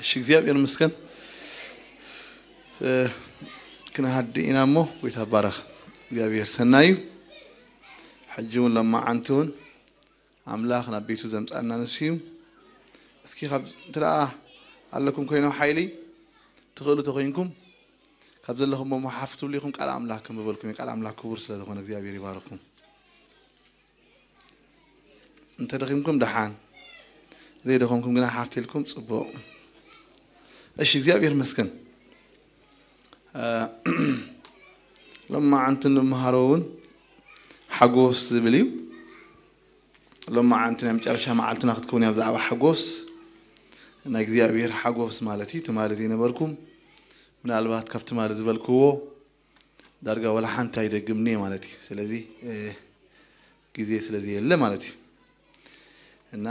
እሺ እግዚኣብሔር ይመስገን። ክንሃዲ ኢና እሞ ጎይታ ባረኽ። እግዚኣብሔር ሰናዩ። ሕጂ እውን ለማዓንቲ እውን ኣምላኽ ናብ ቤቱ ዘምጻና ንሱ እዩ። እስኪ ካብ እንተ ደኣ ኣለኩም ኮይኖም ሓይሊ ትኽእሉ ተኮይንኩም ካብ ዘለኹም እሞ ሓፍ ትብሉ ኢኹም። ቃል ኣምላኽ ከንብበልኩም እዩ። ቃል ኣምላኽ ክቡር ስለ ዝኾነ እግዚኣብሔር ይባርኩም። እንተ ደኺምኩም ደሓን፣ ዘይደኸምኩም ግና ሓፍ ኢልኩም ጽቡቕ። እሺ እግዚኣብሔር ይመስገን። ሎማዓንቲ እንመሃሮ እውን ሓጎስ ዝብል እዩ። ሎማዓንቲ ናይ መጨረሻ መዓልትና ክትከውን እያ። ብዛዕባ ሓጎስ ናይ እግዚኣብሔር ሓጎስ ማለት እዩ። ትማሊ ዘይነበርኩም ምናልባት ካብ ትማሊ ዝበልክዎ ዳርጋ ወላ ሓንቲ ኣይደግምኒ ማለት እዩ። ስለዚ ግዜ ስለ ዘየለ ማለት እዩ። እና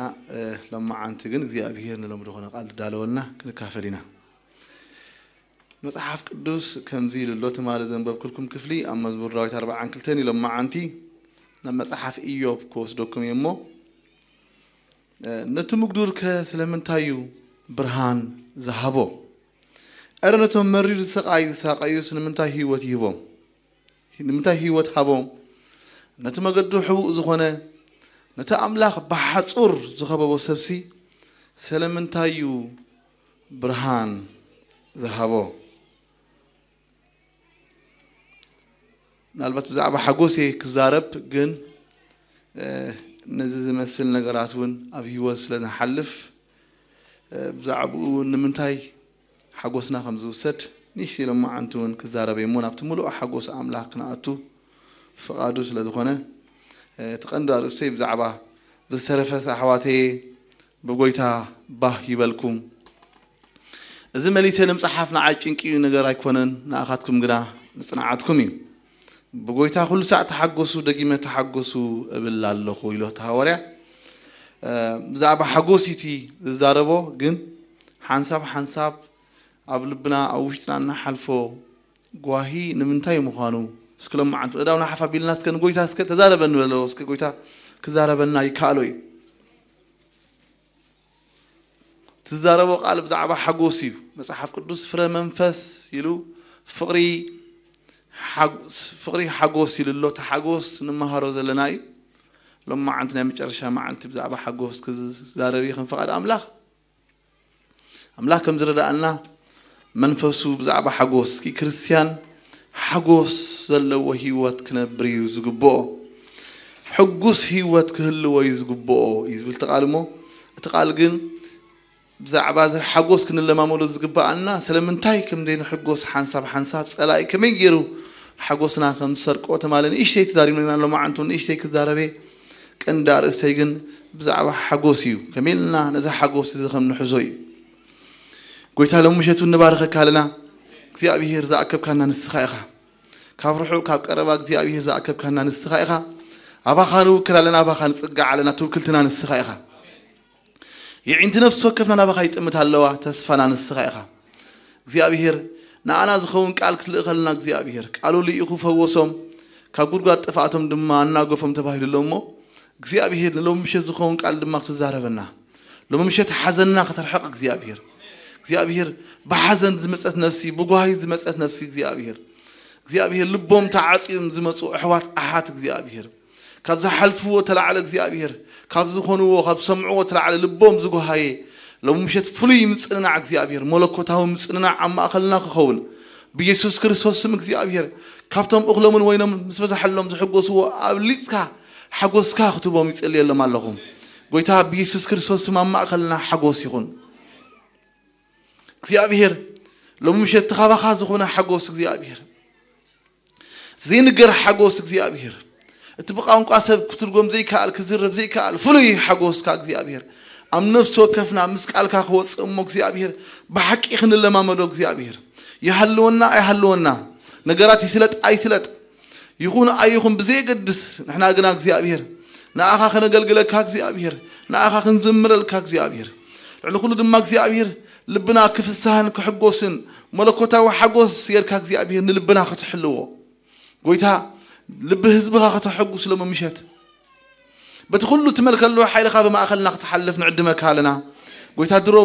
ሎማዓንቲ ግን እግዚኣብሔር ንሎም ዝኾነ ቃል ዝዳለወልና ክንካፈል ኢና። መጽሓፍ ቅዱስ ከምዚ ኢሉ ኣሎ። ትማሊ ዘንበብኩልኩም ክፍሊ ኣብ መዝሙር ዳዊት ኣርብዓን ክልተን እዩ። ሎማዓንቲ ናብ መጽሓፍ ኢዮብ ክወስደኩም እየ እሞ ነቲ ምጉዱርከ ስለምንታይ እዩ ብርሃን ዝሃቦ? እረ ነቶም መሪር ዝሰቃይ ዝሳቀዩስ ንምንታይ ህይወት ይህቦም? ንምንታይ ህይወት ሃቦም? ነቲ መገዱ ሕቡእ ዝኾነ ነቲ ኣምላኽ ብሓጹር ዝኸበቦ ሰብሲ ስለምንታይ እዩ ብርሃን ዝሃቦ? ምናልባት ብዛዕባ ሓጎስ እየ ክዛረብ፣ ግን ነዚ ዝመስል ነገራት እውን ኣብ ህይወት ስለ ንሓልፍ ብዛዕባኡ እውን ንምንታይ ሓጎስና ከም ዝውሰድ ንእሽተይ ሎማዓንቲ እውን ክዛረብ እየ እሞ ናብቲ ምሉእ ሓጎስ ኣምላኽ ክንኣቱ ፍቓዱ ስለ ዝኾነ እቲ ቀንዲ ኣርእስተይ ብዛዕባ ብዝተረፈስ ኣሕዋተየ ብጎይታ ባህ ይበልኩም። እዚ መሊሰ ንምጽሓፍ ንዓይ ጭንቂ እዩ ነገር ኣይኮነን፣ ንኣኻትኩም ግና ንጽንዓትኩም እዩ። ብጎይታ ኩሉ ሳዕ ተሓጎሱ፣ ደጊመ ተሓጎሱ እብል ኣለኹ ኢሎ እቲ ሃዋርያ። ብዛዕባ ሓጎስ እዩ እቲ ዝዛረቦ፣ ግን ሓንሳብ ሓንሳብ ኣብ ልብና ኣብ ውሽጥና እናሓልፎ ጓሂ ንምንታይ ምዃኑ እስኪ ሎማዓንቲ እዳው ናሓፍ ኣቢልና እስከ ንጎይታ እስከ ተዛረበኒ በሎ። እስከ ጎይታ ክዛረበና ይከኣሎ እዩ። ትዛረቦ ቃል ብዛዕባ ሓጎስ እዩ። መጽሓፍ ቅዱስ ፍረ መንፈስ ኢሉ ፍቕሪ ሓጎስ ኢሉ ኣሎ። ተሓጎስ ንመሃሮ ዘለና እዩ። ሎማዓንቲ ናይ መጨረሻ መዓልቲ ብዛዕባ ሓጎስ ክዛረብ እዩ ከም ፈቓድ ኣምላኽ። ኣምላኽ ከም ዝረዳኣና መንፈሱ ብዛዕባ ሓጎስ እስኪ ክርስትያን ሓጎስ ዘለዎ ህይወት ክነብር እዩ ዝግብኦ። ሕጉስ ህይወት ክህልዎ እዩ ዝግብኦ እዩ ዝብል እቲ ቃል እሞ እቲ ቃል ግን ብዛዕባ እዚ ሓጎስ ክንለማመዶ ዝግብኣና ስለምንታይ ከም ዘይንሕጎስ ሓንሳብ ሓንሳብ ጸላኢ ከመይ ገይሩ ሓጎስና ከም ዝሰርቆ ተማለ ንእሽተይ ተዛሪብና ሎማዓንቱ ንእሽተይ ክዛረበ ቀንዲ ኣርእስተይ ግን ብዛዕባ ሓጎስ እዩ። ከመይ ኢልና ነዚ ሓጎስ እዚ ከም ንሕዞ እዩ። ጎይታ ሎም ምሸቱ ንባርኸካ ኣለና። እግዚኣብሔር ዝኣከብካና ንስኻ ኢኻ። ካብ ርሑቕ ካብ ቀረባ እግዚኣብሔር ዝኣከብካና ንስኻ ኢኻ። ኣባኻ ንውክል ኣለና፣ ኣባኻ ንጽጋዕ ኣለና። ትውክልትና ንስኻ ኢኻ። የዒንቲ ነፍሲ ወከፍና ናባኻ ይጥምት ኣለዋ፣ ተስፋና ንስኻ ኢኻ። እግዚኣብሔር ንኣና ዝኸውን ቃል ክትልእኸልና እግዚኣብሔር ቃሉ ልኢኹ ፈወሶም፣ ካብ ጉድጓድ ጥፍኣቶም ድማ ኣናገፎም ተባሂሉ ኣሎ እሞ እግዚኣብሔር ንሎሚ ምሸት ዝኸውን ቃል ድማ ክትዛረበና፣ ሎሚ ምሸት ሓዘንና ከተርሕቕ እግዚኣብሔር። እግዚኣብሔር ብሓዘን ዝመጸት ነፍሲ፣ ብጓሂ ዝመጸት ነፍሲ እግዚኣብሔር፣ እግዚኣብሔር ልቦም ተዓጽዮም ዝመጹ ኣሕዋት ኣሓት እግዚኣብሔር ካብ ዝሓልፍዎ ተላዕለ እግዚኣብሔር ካብ ዝኾንዎ ካብ ዝሰምዕዎ ተላዕለ ልቦም ዝጓሃየ ሎሚ ምሸት ፍሉይ ምጽንናዕ እግዚኣብሔር መለኮታዊ ምጽንናዕ ኣብ ማእኸልና ክኸውን ብኢየሱስ ክርስቶስ ስም እግዚኣብሔር ካብቶም እኽሎምን ወይኖምን ምስ በዛሐሎም ዝሕጎስዎ ኣብሊጽካ ሓጎስካ ክትህቦም ይጸልየሎም ኣለኹ። ጎይታ ብኢየሱስ ክርስቶስ ስም ኣብ ማእኸልና ሓጎስ ይኹን። እግዚኣብሔር ሎሚ ምሸት እቲ ካባኻ ዝኾነ ሓጎስ እግዚኣብሔር ዘይንገር ሓጎስ እግዚኣብሔር እቲ ብቋንቋ ሰብ ክትርጎም ዘይከኣል ክዝረብ ዘይከኣል ፍሉይ ሓጎስካ እግዚኣብሔር ኣብ ነፍሲ ወከፍና ምስ ቃልካ ክወፅእ እሞ እግዚኣብሔር ብሓቂ ክንለማመዶ እግዚኣብሔር ይሃልወና ኣይሃልወና ነገራት ይስለጥ ኣይስለጥ ይኹን ኣይኹን ብዘየገድስ ንሕና ግና እግዚኣብሔር ንኣኻ ከነገልግለካ እግዚኣብሔር ንኣኻ ክንዝምረልካ እግዚኣብሔር ልዕሊ ኩሉ ድማ እግዚኣብሔር ልብና ክፍስሃን ክሕጎስን መለኮታዊ ሓጎስ ጌርካ እግዚኣብሔር ንልብና ክትሕልዎ ጎይታ ልቢ ህዝብኻ ከተሐጉስ ሎሚ ምሸት በቲ ኩሉ ትመልከ ኣለዎ ሓይልኻ ብማእኸልና ክትሓልፍ ንዕድመካ ኣለና ጎይታ ድሮ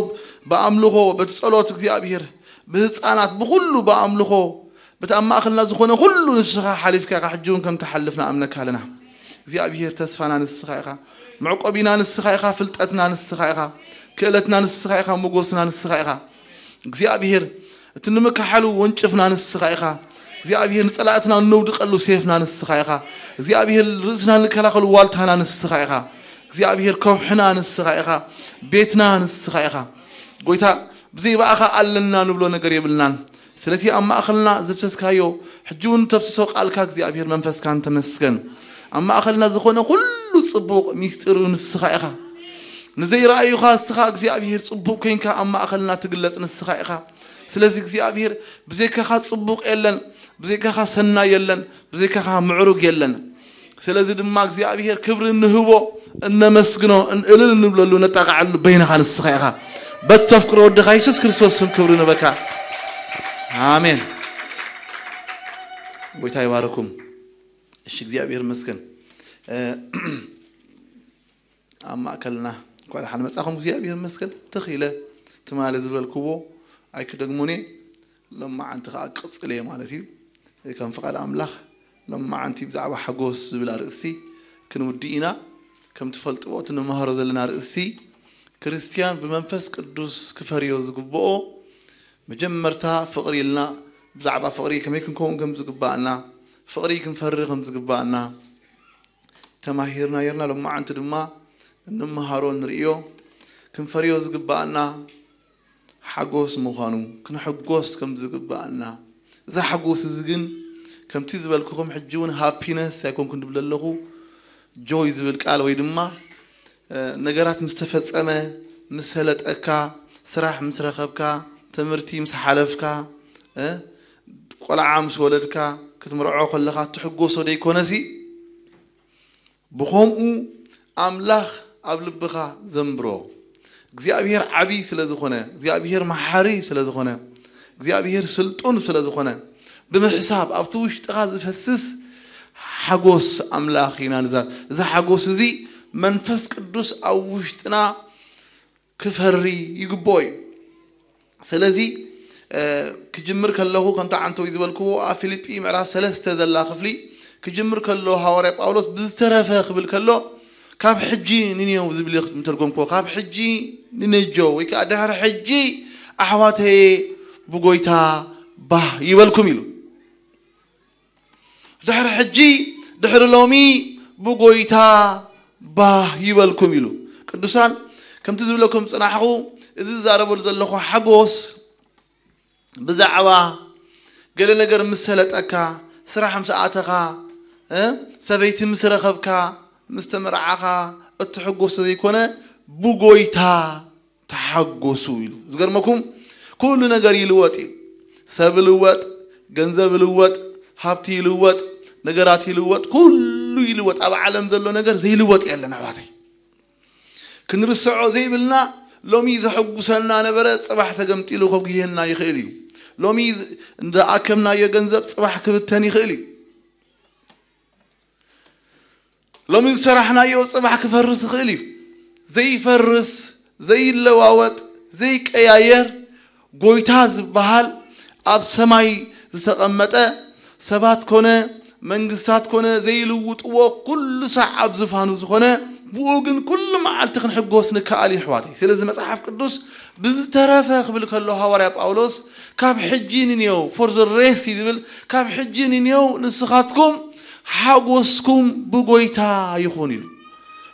ብኣምልኾ፣ በቲ ጸሎት እግዚኣብሔር፣ ብህፃናት፣ ብኹሉ ብኣምልኾ፣ በቲ ኣብ ማእኸልና ዝኾነ ኩሉ ንስኻ ሓሊፍካ ኢኻ። ሕጂ እውን ከም ትሓልፍ ንኣምነካ ኣለና። እግዚኣብሔር ተስፋና ንስኻ ኢኻ፣ መዕቆቢና ንስኻ ኢኻ፣ ፍልጠትና ንስኻ ኢኻ፣ ክእለትና ንስኻ ኢኻ፣ ሞጎስና ንስኻ ኢኻ። እግዚኣብሔር እቲ ንምክሓሉ ወንጭፍና ንስኻ ኢኻ። እግዚኣብሔር ንጸላእትና እነውድቐሉ ሴፍና ንስኻ ኢኻ። እግዚኣብሔር ርእስና ንከላኸሉ ዋልታና ንስኻ ኢኻ። እግዚኣብሔር ከውሕና ንስኻ ኢኻ። ቤትና ንስኻ ኢኻ። ጎይታ ብዘይ ብኣኻ ኣለና ንብሎ ነገር የብልናን። ስለቲ ኣብ ማእኸልና ዘፍሰስካዮ ሕጂ እውን ተፍስሶ ቃልካ እግዚኣብሔር መንፈስካን ተመስገን። ኣብ ማእኸልና ዝኾነ ኩሉ ጽቡቕ ሚስጢሩ ንስኻ ኢኻ። ንዘይረኣዩኻ ንስኻ እግዚኣብሔር ጽቡቕ ኮይንካ ኣብ ማእኸልና ትግለጽ ንስኻ ኢኻ። ስለዚ እግዚኣብሔር ብዘይካኻ ጽቡቕ የለን፣ ብዘይካኻ ሰናይ የለን፣ ብዘይካኻ ምዕሩግ የለን። ስለዚ ድማ እግዚኣብሔር ክብሪ እንህቦ፣ እነመስግኖ፣ እልል እንብለሉ፣ ነጣቕዓሉ በይንኻ ንስኻ ኢኻ። በተፍቅሮ ወድኻ የሱስ ክርስቶስ ስም ክብሪ ንበካ። ኣሜን። ጎይታ ይባርኩም። እሺ እግዚኣብሔር ይመስገን። እ፣ ኣብ ማእከልና እንኳዕ ደሓን መጻኹም። እግዚኣብሔር ይመስገን። ትኽ ኢለ ትማሊ ዝበልክዎ ኣይክደግሞን እየ። ሎማዓንቲ ከኣ ክቕጽል እየ ማለት እዩ። ከም ፍቓድ ኣምላኽ ሎማዓንቲ ብዛዕባ ሓጎስ ዝብል ኣርእስቲ ክንውድእ ኢና። ከም ትፈልጥዎ እቲ ንመሃሮ ዘለና ኣርእስቲ ክርስትያን ብመንፈስ ቅዱስ ክፈርዮ ዝግብኦ መጀመርታ ፍቕሪ ኢልና ብዛዕባ ፍቕሪ ከመይ ክንከውን ከም ዝግባኣና፣ ፍቕሪ ክንፈሪ ከም ዝግባኣና፣ ተማሂርና ኔርና። ሎማዓንቲ ድማ እንመሃሮ ንርእዮ ክንፈርዮ ዝግባኣና ሓጎስ ምዃኑ፣ ክንሕጎስ ከም ዝግባኣና፣ እዚ ሓጎስ እዚ ግን ከምቲ ዝበልኩኹም ሕጂ እውን ሃፒነስ ኣይኮንኩን ድብል ኣለኹ፣ ጆይ ዝብል ቃል ወይ ድማ እ፣ ነገራት ምስ ተፈጸመ፣ ምስ ሰለጠካ፣ ስራሕ ምስ ረኸብካ፣ ትምህርቲ ምስ ሓለፍካ፣ እ፣ ቆልዓ ምስ ወለድካ፣ ክትምርዖ ከለኻ ትሕጎሶ ደይኮነሲ፣ ብኸምኡ ኣምላኽ ኣብ ልብኻ ዘንብሮ። እግዚኣብሔር ዓቢ ስለ ዝኾነ፣ እግዚኣብሔር መሓሪ ስለ ዝኾነ፣ እግዚኣብሔር ስልጡን ስለ ዝኾነ፣ ብምሕሳብ ኣብቲ ውሽጥኻ ዝፈስስ ሓጎስ ኣምላኽ ኢና ንዛር። እዚ ሓጎስ እዚ መንፈስ ቅዱስ ኣብ ውሽጥና ክፈሪ ይግብኦ እዩ። ስለዚ፣ እ፣ ክጅምር ከለኹ፣ ከምቲ ዓንተዊ ዝበልክዎ፣ ኣብ ፊልጲ ምዕራፍ ሰለስተ ዘላ ክፍሊ ክጅምር ከሎ፣ ሃዋርያ ጳውሎስ ብዝተረፈ ክብል ከሎ፣ ካብ ሕጂ ንኔው ዝብል እዩ ምተርጎምክዎ። ካብ ሕጂ ንነጆ፣ ወይ ከዓ ድሕሪ ሕጂ ኣሕዋተየ ብጎይታ ባህ ይበልኩም ኢሉ። ድሕሪ ሕጂ፣ ድሕሪ ሎሚ ብጎይታ ባህ ይበልኩም ኢሉ። ቅዱሳን፣ ከምቲ ዝብለኩም ዝጸናሕኹ፣ እዚ ዝዛረበሉ ዘለኹ ሓጎስ ብዛዕባ ገለ ነገር ምስ ሰለጠካ፣ ስራሕ ምስ ኣተኻ፣ እ፣ ሰበይቲ ምስ ረኸብካ፣ ምስ ተመርዓኻ እትሕጎስ ዘይኮነ፣ ብጎይታ ተሓጎሱ ኢሉ። ዝገርመኩም፣ ኩሉ ነገር ይልወጥ እዩ። ሰብ ይልወጥ፣ ገንዘብ ይልወጥ፣ ሃብቲ ይልወጥ፣ ነገራት ይልወጥ፣ ኩሉ ይልወጥ። ኣብ ዓለም ዘሎ ነገር ዘይልወጥ የለን ኣሕዋተይ። ክንርስዖ ዘይብልና፣ ሎሚ ዘሐጉሰና ነበረ፣ ጽባሕ ተገምጢሉ ከጉህየና ይኽእል እዩ። ሎሚ እንዳኣከብናዮ ገንዘብ ጽባሕ ክብተን ይኽእል እዩ። ሎሚ ዝሰራሕናዮ ጽባሕ ክፈርስ ይኽእል እዩ። ዘይፈርስ፣ ዘይለዋወጥ፣ ዘይቀያየር ጎይታ ዝበሃል ኣብ ሰማይ ዝተቐመጠ፣ ሰባት ኮነ መንግስታት ኮነ ዘይልውጥዎ፣ ኩሉ ሳዕ ኣብ ዝፋኑ ዝኾነ፣ ብኡ ግን ኩሉ መዓልቲ ክንሕጎስ ንከኣል እዩ ኣሕዋተይ። ስለዚ መጽሓፍ ቅዱስ ብዝተረፈ ክብል ከሎ ሃዋርያ ጳውሎስ ካብ ሕጂ ንኔው፣ for the rest እዩ ዝብል፣ ካብ ሕጂ ንኔው ንስኻትኩም ሓጎስኩም ብጎይታ ይኹን ኢሉ።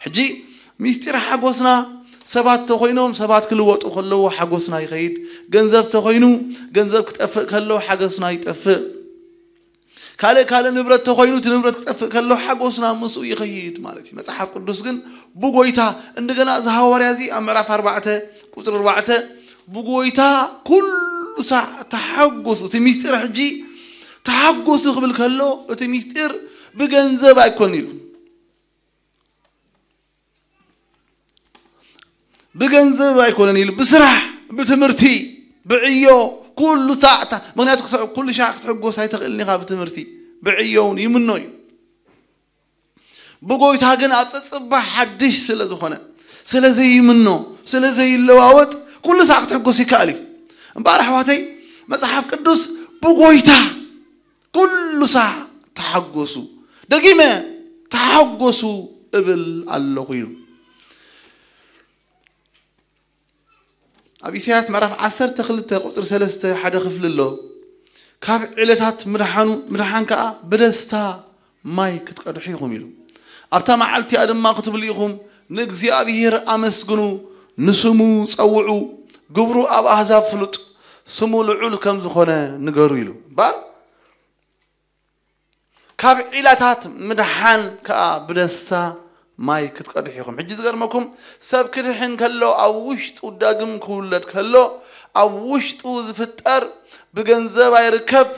ሕጂ ሚስጢር ሓጎስና ሰባት ተኾይኖም፣ ሰባት ክልወጡ ከለዉ ሓጎስና ይኸይድ። ገንዘብ ተኾይኑ፣ ገንዘብ ክጠፍእ ከሎ ሓጎስና ይጠፍእ። ካልእ ካልእ ንብረት ተኾይኑ፣ እቲ ንብረት ክጠፍእ ከሎ ሓጎስና ምስኡ ይኸይድ ማለት እዩ። መጽሓፍ ቅዱስ ግን ብጎይታ፣ እንደገና እዚ ሃዋርያ እዚ ኣብ ምዕራፍ ኣርባዕተ ቁጽሪ ኣርባዕተ፣ ብጎይታ ኩሉ ሳዕ ተሓጎሱ። እቲ ሚስጢር ሕጂ ተሓጎሱ ክብል ከሎ፣ እቲ ሚስጢር ብገንዘብ ኣይኮን ኢሉ። ብገንዘብ ኣይኮነን ኢሉ፣ ብስራሕ፣ ብትምህርቲ፣ ብዕዮ፣ ኩሉ ሳዕ እታ-፣ ምኽንያቱ ክትሕ-፣ ኩሉ ሻዕ ክትሕጎስ ኣይትኽእልን ኢኻ ብትምህርቲ፣ ብዕዮ እውን ይምኖ እዩ። ብጎይታ ግን ኣብ ጸጽባሕ ሓድሽ ስለ ዝኾነ፣ ስለ ዘይምኖ፣ ስለ ዘይለዋወጥ፣ ኩሉ ሳዕ ክትሕጎስ ይከኣል እዩ። እምበኣር ኣሕዋተይ፣ መጽሓፍ ቅዱስ ብጎይታ ኩሉ ሳዕ ተሓጎሱ፣ ደጊመ ተሓጎሱ እብል ኣለኹ ኢሉ። ኣብ ኢሳያስ ምዕራፍ ዓሰርተ ክልተ ቁጽሪ ሰለስተ ሓደ ክፍሊ ኣሎ። ካብ ዕለታት ምድሓኑ፣ ምድሓን ከኣ ብደስታ ማይ ክትቀድሑ ኢኹም ኢሉ። ኣብታ መዓልቲ እያ ድማ ክትብሉ ኢኹም፣ ንእግዚኣብሔር ኣመስግኑ፣ ንስሙ ጸውዑ፣ ግብሩ ኣብ ኣህዛብ ፍሉጥ፣ ስሙ ልዑል ከም ዝኾነ ንገሩ ኢሉ። እምበኣር ካብ ዒላታት ምድሓን ከኣ ብደስታ ማይ ክትቀድሑ ኢኹም። ሕጂ ዝገርመኩም፣ ሰብ ክድሕን ከሎ፣ ኣብ ውሽጡ ዳግም ክውለድ ከሎ፣ ኣብ ውሽጡ ዝፍጠር ብገንዘብ ኣይርከብ፣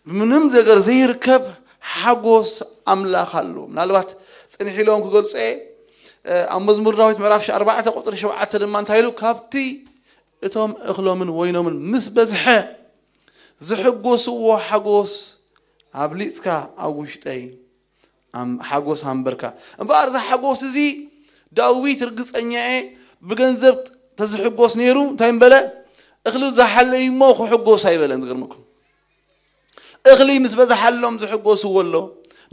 ብምንም ነገር ዘይርከብ ሓጎስ ኣምላኽ ኣሎ። ምናልባት ጽንሕ ኢሎም ክገልጾ እየ። ኣብ መዝሙር ዳዊት ምዕራፍ ኣርባዕተ ቁጽሪ ሸውዓተ ድማ እንታይ ኢሉ? "ካብቲ እቶም እኽሎምን ወይኖምን ምስ በዝሐ ዝሕጎስዎ ሓጎስ ኣብሊጽካ ኣብ ውሽጠይ ኣም-፣ ሓጎስ ኣንበርካ." እምበኣር እዚ ሓጎስ እዚ ዳዊት ርግጸኛ እየ ብገንዘብ ተዝሕጎስ ነይሩ እንታይ ምበለ? "እኽሊ ዝሓለዩ እሞ ክሕጎስ" ኣይበለን። ዝገርመኩም፣ እኽሊ ምስ በዝሓሎም ዝሕጎስዎ ኣሎ፣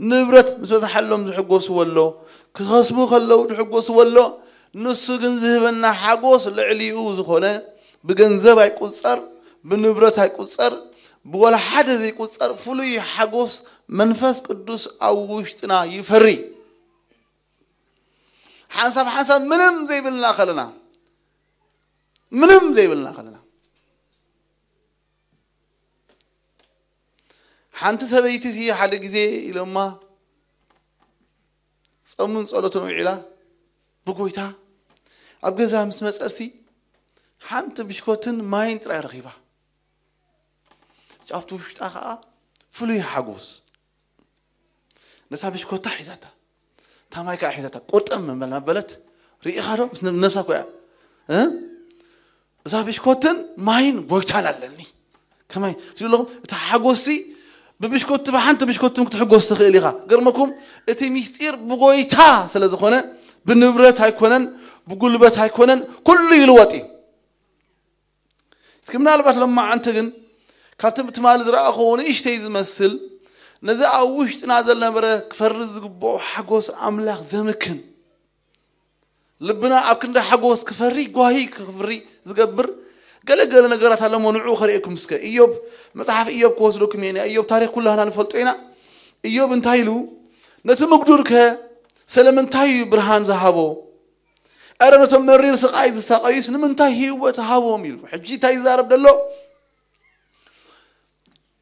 ንብረት ምስ በዝሓሎም ዝሕጎስዎ ኣሎ፣ ክኸስቡ ከለዉ ዝሕጎስዎ ኣሎ። ንሱ ግን ዝህበና ሓጎስ ልዕሊኡ ዝኾነ፣ ብገንዘብ ኣይቁጸር፣ ብንብረት ኣይቁጸር፣ ብወላ ሓደ ዘይቁጸር ፍሉይ ሓጎስ መንፈስ ቅዱስ ኣብ ውሽጥና ይፈሪ። ሓንሳብ ሓንሳብ ምንም ዘይብልና ከለና፣ ምንም ዘይብልና ከለና፣ ሓንቲ ሰበይቲ እዚ ሓደ ግዜ ኢሎማ ጾምን ጸሎትን ውዒላ ብጎይታ ኣብ ገዛ ምስ መጸሲ ሓንቲ ብሽኮትን ማይን ጥራይ ረኺባ። ኣብቲ ውሽጣ ኸኣ ፍሉይ ሓጎስ። ነታ ብሽኮታ ሒዛታ፣ እታ ማይ ከኣ ሒዛታ፣ ቁርጥም መመላ በለት። ርኢኻ ዶ? ምስ ነብሳ ኮያ፣ እ? እዛ ብሽኮትን ማይን ጎይታን ኣለኒ። ከመይ ትብሉ ኣለኹም? እቲ ሓጎስሲ ብብሽኮቲ፣ ብሓንቲ ብሽኮትን ክትሕጎስ ትኽእል ኢኻ። ገርመኩም፣ እቲ ሚስጢር ብጎይታ ስለ ዝኾነ፣ ብንብረት ኣይኮነን፣ ብጉልበት ኣይኮነን፣ ኩሉ ይልወጥ እዩ። እስኪ ምናልባት ሎማዓንቲ ግን ካብቲ ትማሊ ዝረኣኽዎ ንእሽተይ ዝመስል፣ ነዚ ኣብ ውሽጥና ዝነበረ ክፈሪ ዝግብኦ ሓጎስ ኣምላኽ ዘምክን፣ ልብና ኣብ ክንዲ ሓጎስ ክፈሪ፣ ጓሂ ክፍሪ ዝገብር ገለ ገለ ነገራት ኣለሞ። ንዕኡ ከርእየኩም እስከ። ኢዮብ፣ መጽሓፍ ኢዮብ ክወስደኩም እየ። ናይ ኢዮብ ታሪኽ ኩላህና ንፈልጦ ኢና። ኢዮብ እንታይ ኢሉ? "ነቲ ምጉዱር ከ ስለምንታይ እዩ ብርሃን ዝሃቦ? ኣረ ነቶም መሪር ስቓይ ዝሳቐዩስ ንምንታይ ህይወት ሃቦም?" ኢሉ። ሕጂ እንታይ ይዛረብ ዘሎ?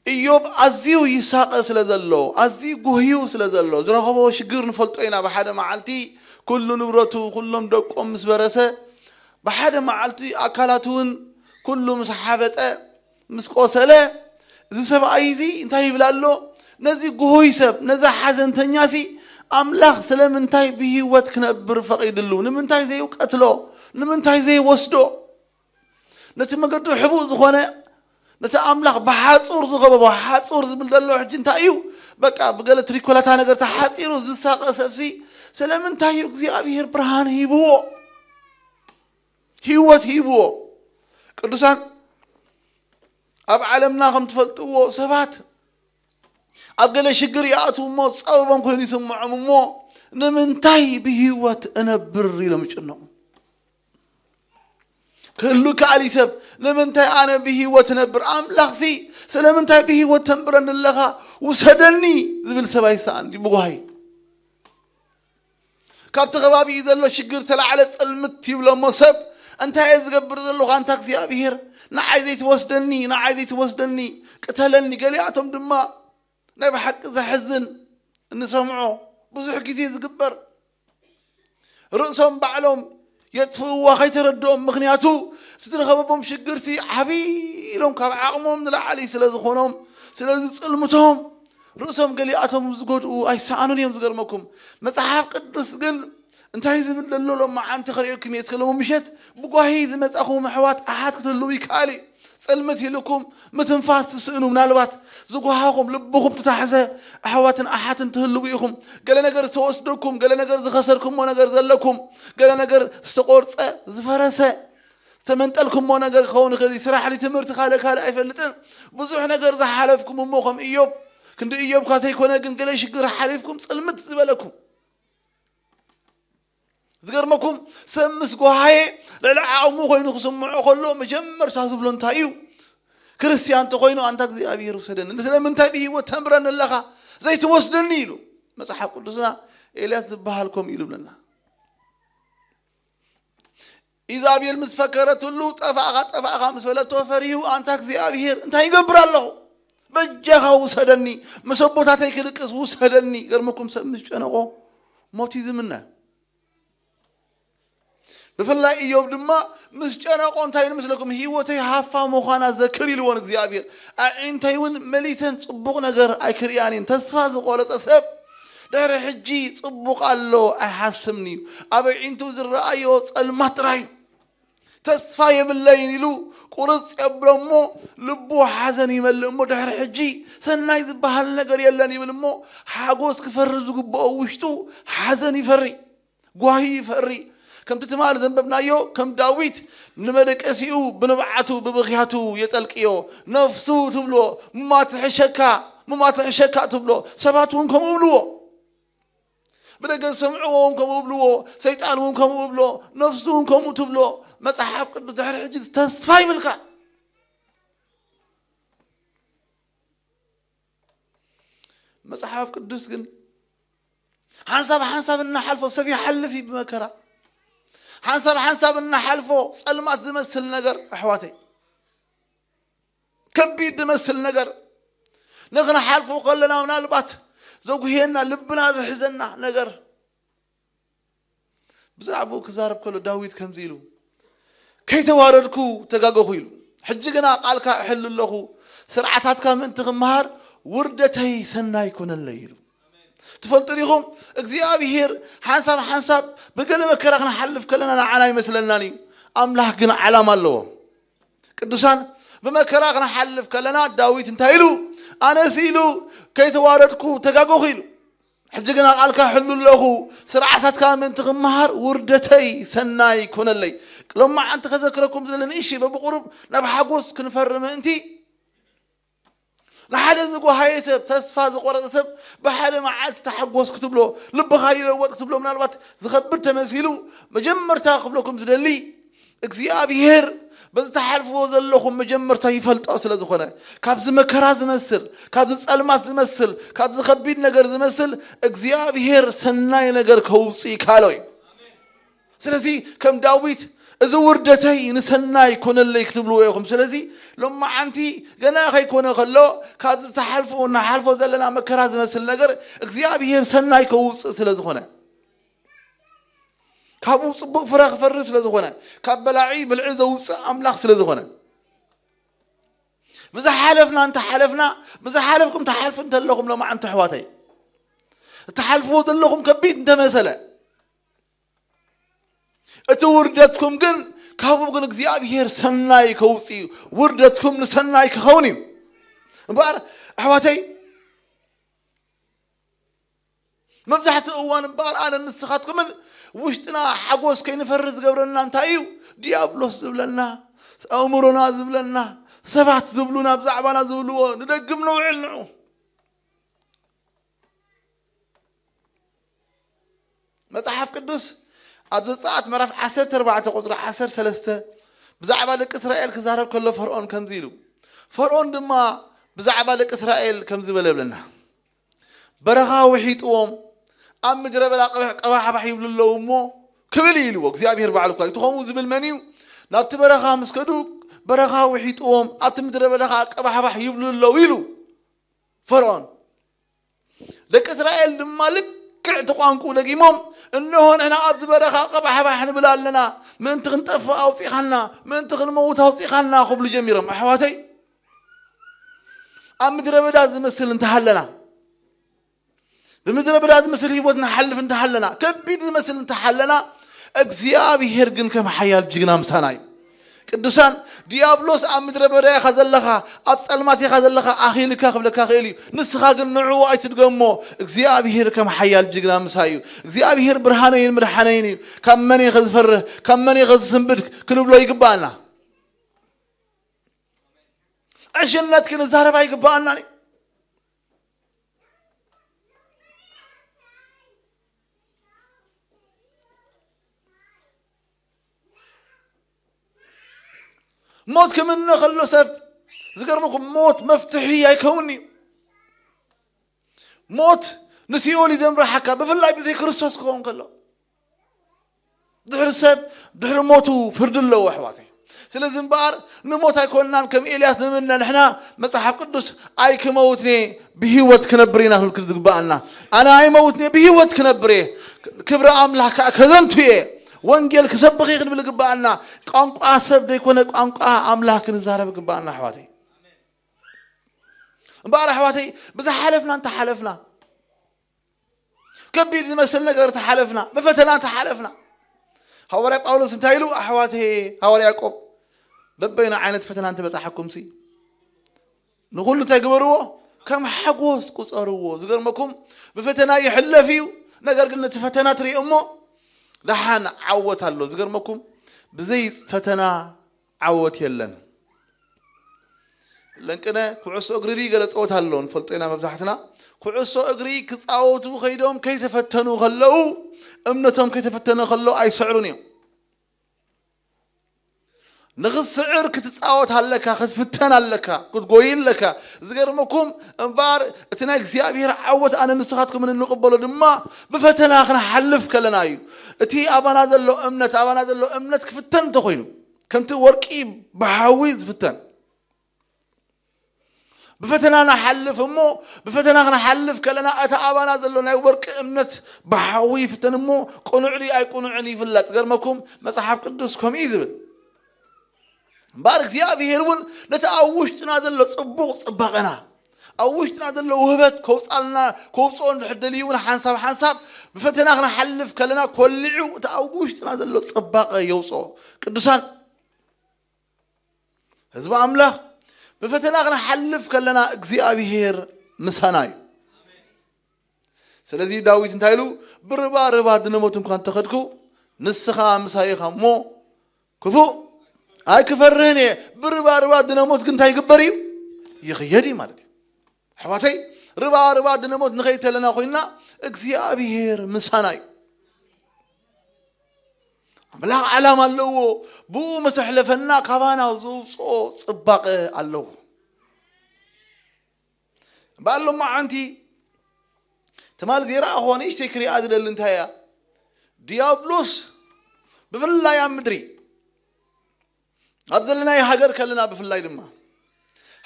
ኢዮብ ኣዝዩ ይሳቐ ስለ ዘሎ፣ ኣዝዩ ጉህዩ ስለ ዘሎ፣ ዝረኸቦ ሽግር ንፈልጦ ኢና። ብሓደ መዓልቲ ኩሉ ንብረቱ፣ ኩሎም ደቆም ምስ በረሰ፣ ብሓደ መዓልቲ ኣካላቱ እውን ኩሉ ምስ ሓበጠ፣ ምስ ቆሰለ፣ እዚ ሰብኣይ እዚ እንታይ ይብል ኣሎ? ነዚ ጉሁይ ሰብ፣ ነዚ ሓዘንተኛ ሲ ኣምላኽ ስለምንታይ ብህይወት ክነብር ፈቒድሉ? ንምንታይ ዘይቀትሎ? ንምንታይ ዘይወስዶ? ነቲ መገዱ ሕቡእ ዝኾነ፣ ነቲ ኣምላኽ ብሓጹር ዝኸበቦ፣ ሓጹር ዝብል ዘሎ ሕጂ እንታይ እዩ? በቃ ብገለ ትሪኮላታ ነገር ተሓጺሩ ዝሳቐ ሰብሲ፣ ስለምንታይ እዩ እግዚኣብሔር ብርሃን ሂብዎ? ህይወት ሂብዎ። ቅዱሳን፣ ኣብ ዓለምና ከም ትፈልጥዎ ሰባት ኣብ ገለ ሽግር ይኣትዉ እሞ ጸበቦም ኮይኑ ይስምዖም እሞ፣ ንምንታይ ብህይወት እነብር ኢሎም ይጭነቑ። ክህሉ ከኣል እዩ ሰብ፣ ንምንታይ ኣነ ብህይወት እነብር? ኣምላኽሲ ስለምንታይ ብህይወት ተንብረኒ ኣለኻ? ውሰደኒ ዝብል ሰብ ኣይሰኣን ድዩ ብጓሂ? ካብቲ ከባቢኡ ዘሎ ሽግር ተላዕለ ጽልምት ይብሎ እሞ ሰብ፣ እንታይ እየ ዝገብር ዘለኹ ኣንታ እግዚኣብሔር? ንዓይ ዘይትወስደኒ፣ ንዓይ ዘይትወስደኒ፣ ቅተለኒ። ገሊኣቶም ድማ ናይ ብሓቂ ዘሕዝን እንሰምዖ ብዙሕ ግዜ ዝግበር፣ ርእሶም ባዕሎም የጥፍእዋ ከይተረድኦም። ምኽንያቱ እቲ ዝረኸበቦም ሽግርሲ ዓብይ ኢሎም ካብ ዓቕሞም ንላዕሊ ስለ ዝኾኖም፣ ስለዚ ጽልምቶም ርእሶም ገሊኣቶም ዝጎድኡ ኣይሰኣኑን እዮም። ዝገርመኩም መጽሓፍ ቅዱስ ግን እንታይ ዝብል ዘሎ ሎማዓንቲ ከርእየኩም እየ። እስከ ሎሚ ምሸት ብጓሂ ዝመጻኹም ኣሕዋት ኣሓት ክትህልዉ ይከኣል እዩ። ጽልምት ኢልኩም ምትንፋስ ትስእኑ፣ ምናልባት ዝጓሃኹም፣ ልብኹም ዝተታሕዘ ኣሕዋትን ኣሓትን ትህልዉ ኢኹም። ገለ ነገር ዝተወስደኩም፣ ገለ ነገር ዝኸሰርኩሞ ነገር ዘለኩም፣ ገለ ነገር ዝተቆርጸ፣ ዝፈረሰ፣ ዝተመንጠልኩሞ ነገር ክኸውን ይኽእል እዩ። ስራሕ ድዩ፣ ትምህርቲ፣ ካልእ ካልእ ኣይፈልጥን። ብዙሕ ነገር ዝሓለፍኩም እሞ ከም ኢዮብ፣ ክንዲ ኢዮብ እኳ ዘይኮነ ግን ገለ ሽግር ሓሊፍኩም ጽልምት ዝበለኩም። ዝገርመኩም ሰብ ምስ ጓሃየ ልዕሊ ዓቕሙ ኮይኑ ክስምዖ ከሎ መጀመርታ ዝብሎ እንታይ እዩ? ክርስቲያን እንተኾይኑ ኣንታ እግዚኣብሔር ውሰደኒ፣ ስለምንታይ ብህይወት ተንብረኒ ኣለኻ ዘይትወስደኒ ኢሉ። መጽሓፍ ቅዱስና ኤልያስ ዝበሃል ከምኡ ኢሉ ይብለና። ኢዛቤል ምስ ፈከረትሉ ጠፋእኻ ጠፋእኻ ምስ በለቶ ፈሪሁ ኣንታ እግዚኣብሔር እንታይ ይገብር ኣለኹ? በጃኻ ውሰደኒ፣ ምስ ኣቦታተይ ክልቅስ ውሰደኒ። ገርመኩም ሰብ ምስ ጨነቆ ሞት እዩ ዝምነ። ብፍላይ ኢዮብ ድማ ምስ ጨነቆ እንታይ ኢሉ መስለኩም? ህይወተይ ሃፋ ምዃና ዘክር ኢልዎ ንእግዚኣብሔር። ኣዒንተይ እውን መሊሰን ጽቡቕ ነገር ኣይክርእያን እየን። ተስፋ ዝቆረጸ ሰብ ድሕሪ ሕጂ ጽቡቕ ኣሎ ኣይሓስብን እዩ። ኣብ ኣዒንቱ ዝረኣዮ ጸልማት ጥራይ እዩ። ተስፋ የብለይን ኢሉ ቁርጽ የብሎ እሞ ልቡ ሓዘን ይመልእ እሞ ድሕሪ ሕጂ ሰናይ ዝበሃል ነገር የለን ይብል እሞ ሓጎስ ክፈሪ ዝግብኦ ውሽጡ ሓዘን ይፈሪ። ጓሂ ይፈሪ። ከምቲ ትማሊ ዘንበብናዮ ከም ዳዊት ንመደቀሲኡ ብንብዓቱ ብብኽያቱ የጠልቅዮ። ነፍሱ ትብሎ ሙማትሕሸካ ሙማትሕሸካ ትብሎ። ሰባት እውን ከምኡ ብልዎ። ብደገ ዝሰምዕዎ እውን ከምኡ ብልዎ። ሰይጣን እውን ከምኡ ብሎ። ነፍሱ እውን ከምኡ ትብሎ። መጽሓፍ ቅዱስ ድሕሪ ሕጂ ተስፋ ይብልካ። መጽሓፍ ቅዱስ ግን ሓንሳብ ሓንሳብ እናሓልፎ ሰብ ይሓልፍ እዩ ብመከራ። ሓንሳብ ሓንሳብ እናሓልፎ ጸልማት ዝመስል ነገር ኣሕዋተይ፣ ከቢድ ዝመስል ነገር ንክንሓልፎ ከለና ምናልባት ዘጉህየና ልብና ዝሕዘና ነገር ብዛዕባኡ ክዛረብ ከሎ ዳዊት ከምዚ ኢሉ ከይተዋረድኩ ተጋገኹ ኢሉ። ሕጂ ግና ቃልካ እሕሉ ኣለኹ፣ ስርዓታትካ ምእንቲ ክመሃር ውርደተይ ሰናይ ኮነለይ ኢሉ። ትፈልጡ ዲኹም? እግዚኣብሔር ሓንሳብ ሓንሳብ ብገለ መከራ ክንሓልፍ ከለና ንዓና ኣይመስለናን እዩ። ኣምላኽ ግን ዓላማ ኣለዎ። ቅዱሳን ብመከራ ክንሓልፍ ከለና ዳዊት እንታይ ኢሉ? ኣነስ ኢሉ ከይተዋረድኩ ተጋገኹ ኢሉ። ሕጂ ግና ቃልካ ሕሉ ኣለኹ፣ ስርዓታትካ ምእንቲ ክመሃር ውርደተይ ሰናይ ኮነለይ። ሎማዓንቲ ከዘክረኩም ዝደሊ ንእሺ በብቁሩብ ናብ ሓጎስ ክንፈር ምእንቲ ንሓደ ዝጓሃየ ሰብ፣ ተስፋ ዝቆረጸ ሰብ ብሓደ መዓልቲ ተሓጎስ ክትብሎ፣ ልብኻ ይለወጥ ክትብሎ ምናልባት ዝኸብድ ተመሲሉ መጀመርታ ክብለኩም ዝደሊ እግዚኣብሔር በዚ ተሓልፍዎ ዘለኹም መጀመርታ ይፈልጦ ስለ ዝኾነ፣ ካብዚ መከራ ዝመስል፣ ካብዚ ጸልማት ዝመስል፣ ካብዚ ከቢድ ነገር ዝመስል እግዚኣብሔር ሰናይ ነገር ከውጽእ ይካሎ እዩ። ስለዚ ከም ዳዊት እዚ ውርደተይ ንሰናይ ኮነለይ ክትብልዎ ኢኹም። ስለዚ ሎማዓንቲ ገና ከይኮነ ከሎ ካብዚ ተሓልፎ እናሓልፎ ዘለና መከራ ዝመስል ነገር እግዚኣብሔር ሰናይ ከውጽእ ስለ ዝኾነ ካብኡ ጽቡቕ ፍረ ክፈሪ ስለ ዝኾነ ካብ በላዒ ብልዒ ዘውፅእ ኣምላኽ ስለ ዝኾነ ብዝሓለፍና እንተሓለፍና ብዝሓለፍኩም ተሓልፉ እንተለኹም ሎማዓንቲ ኣሕዋተይ እትሓልፍዎ ዘለኹም ከቢድ እንተመሰለ እቲ ውርደትኩም ግን ካብኡ ግን እግዚኣብሔር ሰናይ ከውፅእ እዩ። ውርደትኩም ንሰናይ ክኸውን እዩ እምበኣር ኣሕዋተይ መብዛሕትኡ እዋን እምበኣር ኣነ ንስኻትኩምን ውሽጥና ሓጎስ ከይንፈሪ ዝገብረና እንታይ እዩ? ዲያብሎስ ዝብለና፣ ኣእምሮና ዝብለና፣ ሰባት ዝብሉና ብዛዕባና ዝብልዎ ንደግም ነውዕል ንዑ። መጽሓፍ ቅዱስ ኣብ ዘጸኣት ምዕራፍ ዓሰርተ ኣርባዕተ ቁጽሪ ዓሰርተ ሰለስተ ብዛዕባ ደቂ እስራኤል ክዛረብ ከሎ ፈርኦን ከምዚ ኢሉ፣ ፈርኦን ድማ ብዛዕባ ደቂ እስራኤል ከምዚ በለ ይብለና። በረኻ ውሒጥዎም ኣብ ምድረ በዳ ቀባሕባሕ ይብሉ ኣለዉ እሞ ክብል እዩ ኢልዎ እግዚኣብሔር ባዕሉ እኳ እዩ። እቲ ከምኡ ዝብል መን እዩ? ናብቲ በረኻ ምስ ከዱ በረኻ ውሒጥዎም ኣብቲ ምድረ በዳ ከዓ ቀባሕባሕ ይብሉ ኣለዉ ኢሉ ፈርዖን። ደቂ እስራኤል ድማ ልክዕ እቲ ቋንቁ ደጊሞም እንሆ ንሕና ኣብዚ በረኻ ቀባሕባሕ ንብል ኣለና፣ ምእንቲ ክንጠፍእ ኣውፂኻና፣ ምእንቲ ክንመውት ኣውፂኻና ክብሉ ጀሚሮም። ኣሕዋተይ ኣብ ምድረ በዳ ዝመስል እንተሃለና ብምድረ በዳ ዝመስል ህይወት ንሓልፍ እንተሃለና ከቢድ ዝመስል እንተሃለና እግዚኣብሔር ግን ከም ሓያል ጅግና ምሳና እዩ። ቅዱሳን ዲያብሎስ ኣብ ምድረ በዳ ኢኻ ዘለኻ፣ ኣብ ጸልማት ኢኻ ዘለኻ፣ ኣኺልካ ክብለካ ክእል እዩ። ንስኻ ግን ንዕኡ ኣይትድገሞ። እግዚኣብሄር ከም ሓያል ጅግና ምሳይ እዩ። እግዚኣብሄር ብርሃነይን ምድሓነይን እዩ። ካብ መን እየ ዝፈርህ? ካብ መን እየ ዝስንብድ? ክንብሎ ይግባኣና። ዕሽነት ክንዛረብ ኣይግባኣናን እዩ። ሞት ክምነ ከሎ ሰብ፣ ዝገርመኩም፣ ሞት መፍትሒ ኣይከውን እዩ። ሞት ንሲኦል እዩ ዘምርሓካ፣ ብፍላይ ብዘይ ክርስቶስ ክኸውን ከሎ። ድሕሪ ሰብ፣ ድሕሪ ሞቱ ፍርዲ ኣለዎ ኣሕዋተይ። ስለዚ እምበኣር ንሞት ኣይኮንናን ከም ኤልያስ ንምነ ንሕና። መጽሓፍ ቅዱስ ኣይክመውትኔ ብህይወት ክነብር ኢና ክንብል ዝግባኣና። ኣነ ኣይመውትኔ ብህይወት ክነብር እየ፣ ክብሪ ኣምላኽ ከዓ ከዘንቱ እየ። ወንጌል ክሰብኽ እየ ክንብል ዝግባኣና። ቋንቋ ሰብ ዘይኮነ ቋንቋ ኣምላኽ ክንዛረብ ይግባኣና ኣሕዋተይ። እምበኣር ኣሕዋተይ ብዝሓለፍና እንተሓለፍና፣ ከቢድ ዝመስል ነገር ተሓለፍና፣ ብፈተና ተሓለፍና። ሃዋርያ ጳውሎስ እንታይ ኢሉ ኣሕዋተይ? ሃዋርያ ያዕቆብ በበይኑ ዓይነት ፈተና እንተበጻሓኩም ሲ ንኹሉ እንታይ ግበርዎ? ከም ሓጎስ ቁጸርዎ። ዝገርመኩም ብፈተና ይሕለፍ እዩ። ነገር ግን ነቲ ፈተና ትሪኦ እሞ ደሓን ዓወት ኣሎ። ዝገርመኩም ብዘይ ፈተና ዓወት የለን። ለንቅነ ኩዕሶ እግሪ ድዩ ገለ ጸወታ ኣሎ ንፈልጦ ኢና መብዛሕትና። ኩዕሶ እግሪ ክጻወቱ ከይዶም ከይተፈተኑ ከለዉ፣ እምነቶም ከይተፈተነ ከሎ ኣይስዕሩን እዮም። ንኽትስዕር ክትጻወት ኣለካ፣ ክትፍተን ኣለካ፣ ክትጎይ ኣለካ። ዝገርመኩም እምበኣር እቲ ናይ እግዚኣብሔር ዓወት ኣነ ንስኻትኩምን እንቕበሎ ድማ ብፈተና ክንሓልፍ ከለና እዩ። እቲ ኣባና ዘሎ እምነት፣ ኣባና ዘሎ እምነት ክፍተን እንተኾይኑ፣ ከምቲ ወርቂ ብሓዊ ዝፍተን፣ ብፈተና ንሓልፍ እሞ፣ ብፈተና ክንሓልፍ ከለና እቲ ኣባና ዘሎ ናይ ወርቂ እምነት ብሓዊ ይፍተን እሞ፣ ቅኑዕ ድዩ ኣይቅኑዕን ይፍለጥ። ዝገርመኩም መጽሓፍ ቅዱስ ከምኡ እዩ ዝብል። እምበኣር እግዚኣብሄር እውን ነቲ ኣብ ውሽጥና ዘሎ ጽቡቕ ጽባቐና፣ ኣብ ውሽጥና ዘሎ ውህበት ከውጻልና፣ ከውጽኦ እንድሕር ደልዩ እውን ሓንሳብ ሓንሳብ ብፈተና ክንሓልፍ ከለና ኮሊዑ እቲ ኣብ ውሽጥና ዘሎ ጽባቐ የውጽኦ። ቅዱሳን፣ ህዝቢ ኣምላኽ፣ ብፈተና ክንሓልፍ ከለና እግዚኣብሄር ምሳና እዩ። ስለዚ ዳዊት እንታይ ኢሉ? "ብርባ ርባ ድነሞት እንኳን ተኸድኩ፣ ንስኻ ምሳይ ኢኻ እሞ ክፉእ ኣይክፈርህን እየ።" ብርባ ርባ ድነሞት ግን እንታይ ይግበር እዩ? ይኽየድ እዩ ማለት እዩ። ኣሕዋተይ፣ ርባ ርባ ድነሞት ንኸይድ ተለና ኮይንና፣ እግዚኣብሄር ምሳና እዩ። ኣምላኽ ዓላማ ኣለዎ። ብኡ መሰሕለፈና ካባና ዘውፅኦ ጽባቐ ኣለዎ። እምበኣር ሎማዓንቲ ትማሊ ዘይረኣኹዋ ንእሽተይ ክሪኣ ዝደሊ እንታይ እያ? ዲያብሎስ ብፍላይ ኣብ ምድሪ፣ ኣብ ዘለናይ ሃገር ከለና ብፍላይ ድማ፣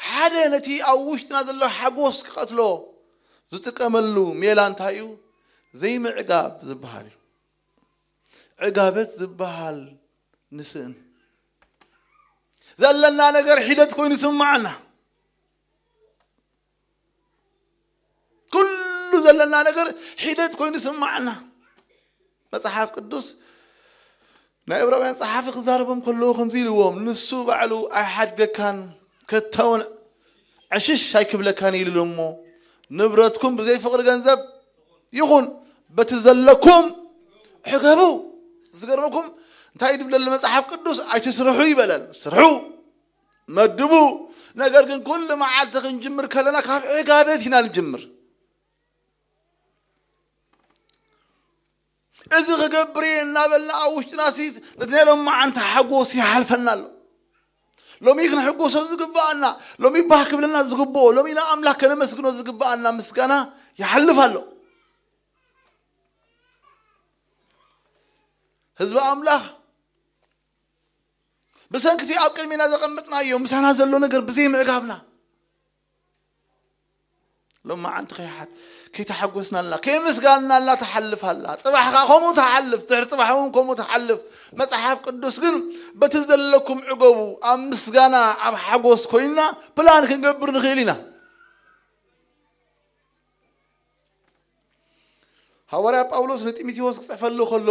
ሓደ ነቲ ኣብ ውሽጥና ዘሎ ሓጎስ ክቐትሎ ዝጥቀመሉ ሜላ እንታይ እዩ? ዘይምዕጋብ ዝበሃል እዩ። ዕጋበት ዝበሃል ንስእን። ዘለና ነገር ሒደት ኮይኑ ይስምዓና። ኩሉ ዘለና ነገር ሒደት ኮይኑ ይስምዓና። መጽሓፍ ቅዱስ ናይ ዕብራውያን ጸሓፊ ክዛረቦም ከለዉ ከምዚ ኢልዎም፣ "ንሱ ባዕሉ ኣይሓድገካን፣ ከታውን ዕሽሽ ኣይክብለካን" ኢሉ ኣሎ እሞ፣ "ንብረትኩም ብዘይ ፍቕሪ ገንዘብ ይኹን በቲ ዘለኩም ዕገቡ።" ዝገርመኩም እንታይ ድብለሉ መጽሓፍ ቅዱስ? "ኣይትስርሑ" ይበለን። ስርሑ፣ መድቡ። ነገር ግን ኩሉ መዓልቲ ክንጅምር ከለና ካብ ዕጋበት ኢና ንጅምር። እዚ ክገብር እየ እናበልና ኣብ ውሽጥና ሲ ነቲ ናይ ሎማዓንቲ ሓጎስ ይሓልፈና ኣሎ። ሎሚ ክንሕጎሶ ዝግብኣና፣ ሎሚ ባህ ክብለና ዝግብኦ፣ ሎሚ ንኣምላኽ ከነመስግኖ ዝግብኣና ምስጋና ይሓልፍ ኣሎ። ህዝቢ ኣምላኽ፣ ብሰንኪ እቲ ኣብ ቅድሚና ዘቐመጥናዮ ምሳና ዘሎ ነገር ብዘይ ምዕጋብና፣ ሎማዓንቲ ከይሓት-፣ ከይተሓጎስናልና፣ ከይምስጋንናልና ትሓልፍ ኣላ። ጽባሕ ከኣ ከምኡ ትሓልፍ፣ ድሕሪ ጽባሕ እውን ከምኡ ትሓልፍ። መጽሓፍ ቅዱስ ግን፣ "በቲ ዘለኩም ዕገቡ፣ ኣብ ምስጋና፣ ኣብ ሓጎስ ኮይንና ፕላን ክንገብር ንኽእል ኢና።" ሃዋርያ ጳውሎስ ንጢሞቴዎስ ክጽሕፈሉ ከሎ፣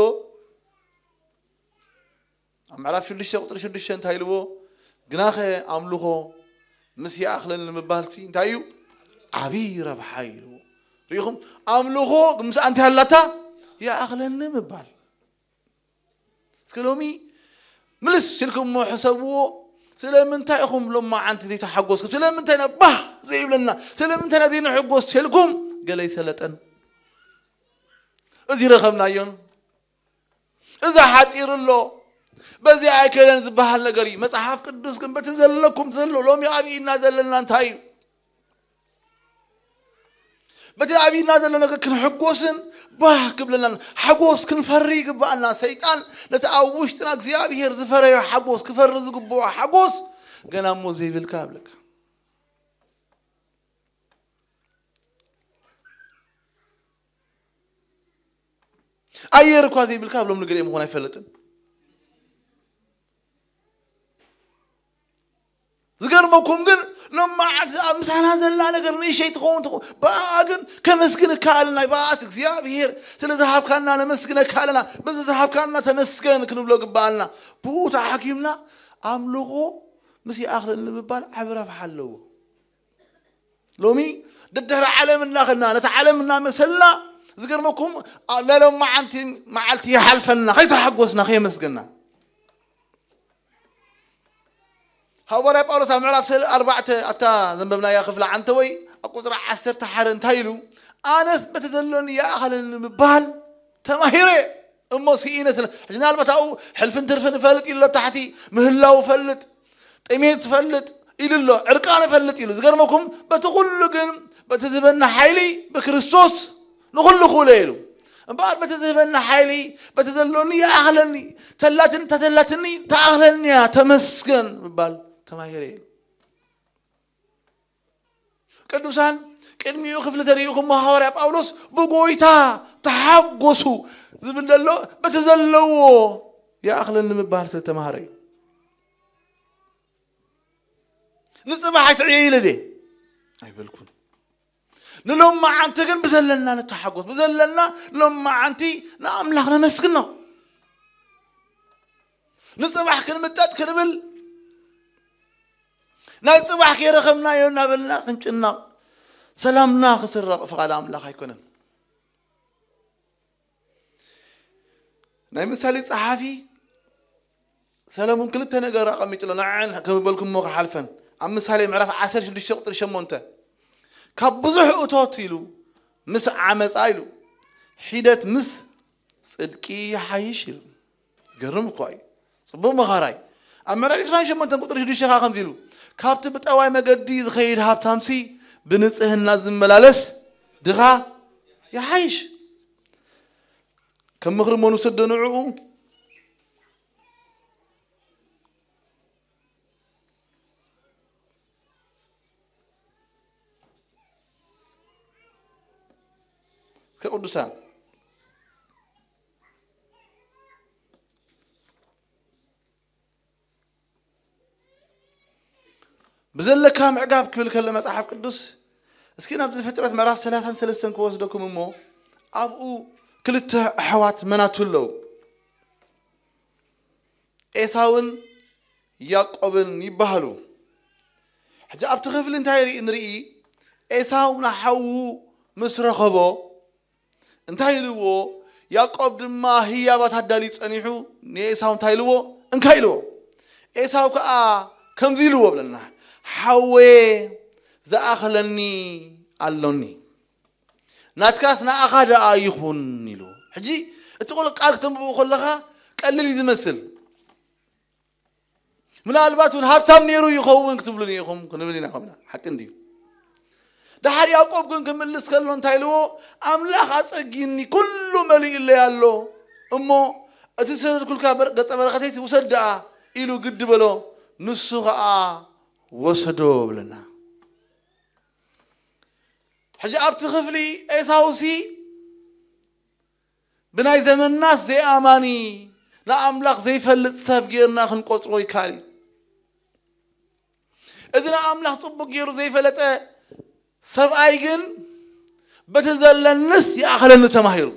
ኣብ ምዕራፍ ሽዱሽተ ቁጽሪ ሽዱሽተ እንታይ ኢልዎ? ግናኸ ኣምልኾ ምስ ይኣኽለኒ ምባልሲ እንታይ እዩ? ዓብዪ ረብሓ እዩ። ርኢኹም? ኣምልኾ ምስኣ እንታይ ኣላታ? ይኣኽለኒ ምባል። እስኪ ሎሚ ምልስ ኢልኩም እሞ ሕሰብዎ። ስለምንታይ ኢኹም ሎማዓንቲ ዘይተሓጎስኩም? ስለምንታይ ኢና ባህ ዘይብለና? ስለምንታይ ኢና ዘይንሕጎስ? ኢልኩም ገለ ይሰለጠን፣ እዚ ረኸብናዮን፣ እዚ ሓፂር ኣሎ፣ በዚ ኣይከለን ዝበሃል ነገር እዩ። መፅሓፍ ቅዱስ ግን በቲ ዘለኩም ዘሎ ሎሚ ኣብይና ዘለና እንታይ እዩ? በቲ ኣብይና ዘሎ ነገር ክንሕጎስን ባህ ክብለናን ሓጎስ ክንፈሪ ይግባኣና። ሰይጣን ነቲ ኣብ ውሽጥና እግዚኣብሔር ዝፈረዮ ሓጎስ ክፈሪ ዝግብኦ ሓጎስ ገና እሞ ዘይብልካ ኣብለካ። ኣየር እኳ ዘይብልካ ብሎም ንገሊኦም ምኾን ኣይፈልጥን። ዝገርመኩም ግን ሎማዓንቲ ኣብ ምሳና ዘላ ነገር ንእሸይ ትኸውን ትኸውን፣ ብኣኣ ግን ከመስግን እከኣልና። ብኣስ እግዚኣብሔር ስለ ዝሃብካና ነመስግነካ ኣለና። በዚ ዝሃብካና ተመስገን ክንብሎ ግባኣልና። ብኡ ተሓኪምና ኣምልኾ ምስ ይኣኽለኒ ምባል ዓቢ ረብሓ ኣለዎ። ሎሚ ደድሕሪ ዓለም እናኸድና ነቲ ዓለም እናመሰልና፣ ዝገርመኩም ለሎማዓንቲ መዓልቲ ይሓልፈና ከይተሓጎስና ከየመስገና። ሃዋርያ ጳውሎስ ኣብ ምዕራፍ ሰል ኣርባዕተ ኣብታ ዘንበብናያ ክፍሊ ዓንተ ወይ ኣብ ቁፅሪ ዓሰርተ ሓደ እንታይ ኢሉ? ኣነስ በቲ ዘሎኒ ይኣኸለኒ ምባል ተማሂረ። እሞ ስኢነ ስለ ሕጂ ናልባት ኣብኡ ሕልፍን ትርፍን እፈልጥ ኢሉ ኣብ ታሕቲ ምህላው እፈልጥ፣ ጥሜት እፈልጥ ኢሉ ኣሎ፣ ዕርቃን እፈልጥ ኢሉ። ዝገርመኩም በቲ ኩሉ ግን በቲ ዝህበና ሓይሊ ብክርስቶስ ንኹሉ ክእሎ ኢሉ። እምበኣር በቲ ዝህበና ሓይሊ በቲ ዘሎኒ ይኣኽለኒ፣ ተላትን ተተላትኒ ተኣኽለኒ እያ፣ ተመስገን ምባል ተማሂረ ኢሉ። ቅዱሳን ቅድሚኡ ክፍሊ ተሪእኹም ሃዋርያ ጳውሎስ ብጎይታ ተሓጎሱ ዝብል ዘሎ በቲ ዘለዎ ይኣኽለኒ ምባል ስለ ተማሃረ እዩ። ንፅባሕ ኣይትዕየ ኢለ ድየ ኣይበልኩን። ንሎማዓንቲ ግን ብዘለና ንተሓጎስ፣ ብዘለና ሎማዓንቲ ንኣምላኽ ነመስግኖ። ንፅባሕ ክንምጠጥ ክንብል ናይ ፅባሕ ከይረኸብናዮ እናበልና ክንጭነቕ ሰላምና ክስረቕ ፍቓድ ኣምላኽ ኣይኮነን። ናይ ምሳሌ ጸሓፊ ሰለሙን ክልተ ነገር ኣቐሚጡ ኣሎ። ንዐን ከም በልኩሞ ክሓልፈን ኣብ ምሳሌ ምዕራፍ ዓሰርተ ሽዱሽተ ቁፅሪ ሸሞንተ ካብ ብዙሕ እቶት ኢሉ ምስ ዓመፃ ኢሉ ሒደት ምስ ፅድቂ ይሓይሽ ኢሉ። ዝገርም እኳ እዩ። ፅቡቅ መኻራይ ኣብ ምዕራፍ ዕስራን ሸሞንተን ቁፅሪ ሽዱሽተ ከዓ ከምዚ ኢሉ ካብቲ ብጠዋይ መገዲ ዝኸይድ ሃብታምሲ ብንፅህና ዝመላለስ ድኻ ይሓይሽ። ከም ምኽሪ መን ውሰዶ ንዕኡ። እስከ ቅዱሳን ብዘለካ ምዕጋብ ክብል ከሎ መጽሓፍ ቅዱስ እስኪ ናብ ዘፍጥረት ምዕራፍ ሰላሳን ሰለስተን ክወስደኩም እሞ ኣብኡ ክልተ ኣሕዋት መናቱ ኣለዉ። ኤሳውን ያዕቆብን ይበሃሉ። ሕጂ ኣብቲ ክፍሊ እንታይ ርኢ ንርኢ? ኤሳው ንሓዉ ምስ ረኸቦ እንታይ ኢልዎ? ያዕቆብ ድማ ህያባት ኣዳልዩ ጸኒሑ ንኤሳው እንታይ ኢልዎ? እንካ ኢልዎ። ኤሳው ከኣ ከምዚ ኢልዎ ብለና፣ ሓወየ ዝኣኽለኒ ኣሎኒ፣ ናትካስ ንኣኻ ደኣ ይኹን ኢልዎ። ሕጂ እቲ ቁል ቃል ክተንብቦ ከለኻ ቀሊል እዩ ዝመስል። ምናልባት እውን ሃብታም ነይሩ ይኸውን ክትብሉኒ ኢኹም ክንብል ኢና ከምና። ሓቂ እንድዩ። ደሓር ያዕቆብ ግን ክምልስ ከሎ እንታይ ኢልዎ? ኣምላኽ ኣጸጊኒ፣ ኩሉ መሊኡለይ ኣሎ። እሞ እቲ ዝሰደድኩልካ በር-፣ ገጸ በረኸተይሲ ውሰድ ደኣ ኢሉ ግዲ በሎ። ንሱ ኸኣ ወሰዶ ብለና። ሕጂ ኣብቲ ክፍሊ ኤሳውሲ ብናይ ዘመንናስ ዘይኣማኒ ንኣምላኽ ዘይፈልጥ ሰብ ጌርና ክንቆጽሮ ይከኣል እዩ። እዚ ንኣምላኽ ጽቡቕ ጌሩ ዘይፈለጠ ሰብኣይ ግን በቲ ዘለንስ ይኣኽለኒ ተማሂሩ።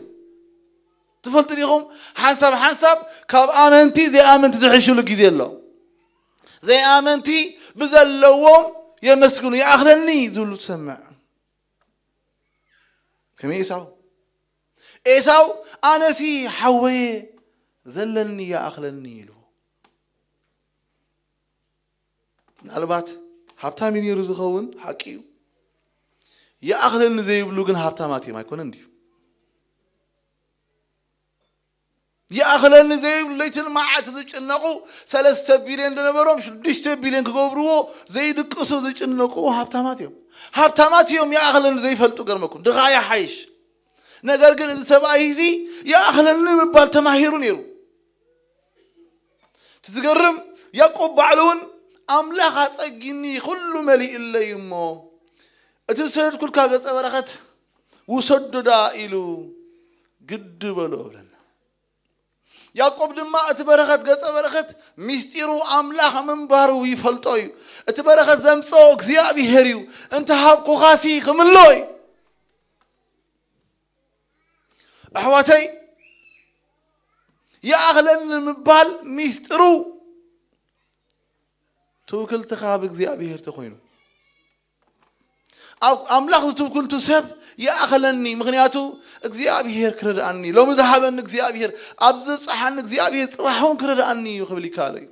ትፈልጡ ዲኹም? ሓንሳብ ሓንሳብ ካብ ኣመንቲ ዘይኣመንቲ ዝሕሽሉ ግዜ ኣሎ። ዘይኣመንቲ ብዘለዎም የመስግኑ። "ይኣኽለኒ" ዝብሉ ትሰምዕ። ከመይ ኤሳው? ኤሳው "ኣነሲ ሓወየ ዘለኒ ይኣኽለኒ" ኢሉ። ምናልባት ሃብታም እዩ ነይሩ ዝኸውን፣ ሓቂ እዩ። "ይኣኽለኒ" ዘይብሉ ግን ሃብታማት እዮም፣ ኣይኮነን ድዩ? "ይኣኽለኒ" ዘይብሉ፣ ለይትን መዓልቲ ዝጭነቑ፣ ሰለስተ ቢልዮን ዝነበሮም ሽዱሽተ ቢልዮን ክገብርዎ ዘይድቅሱ ዝጭነቑ ሃብታማት እዮም። ሃብታማት እዮም "ይኣኽለኒ" ዘይፈልጡ፣ ገርመኩም፣ ድኻ ይሓይሽ። ነገር ግን እዚ ሰብኣይ እዚ "ይኣኽለኒ" ምባል ተማሂሩ ነይሩ። እቲ ዝገርም፣ ያዕቆብ ባዕሉ እውን "ኣምላኽ ኣጸጊኒ፣ ኩሉ መሊእለይ እሞ፣ እቲ ዝሰደድኩልካ ገጸ በረኸት ውሰዶ ደኣ" ኢሉ ግዲ በሎ ብለና። ያዕቆብ ድማ እቲ በረኸት፣ ገጸ በረኸት፣ ምስጢሩ ኣምላኽ ምንባሩ ይፈልጦ እዩ። እቲ በረኸት ዘምጽኦ እግዚኣብሄር እዩ። "እንተ ሃብኩኻሲ ክምልኦ እዩ።" ኣሕዋተይ፣ "ይኣኽለኒ" ምባል ምስጢሩ ትውክልትኻ ብእግዚኣብሄር ተኾይኑ። ኣብ ኣምላኽ ዝትውክልቱ ሰብ "ይኣኽለኒ"፣ ምኽንያቱ "እግዚኣብሄር ክረድኣኒ፣ ሎሚ ዝሃበኒ እግዚኣብሄር፣ ኣብ ዘብጽሓኒ እግዚኣብሄር ጽባሕ እውን ክረድኣኒ እዩ" ክብል ይከኣሎ እዩ።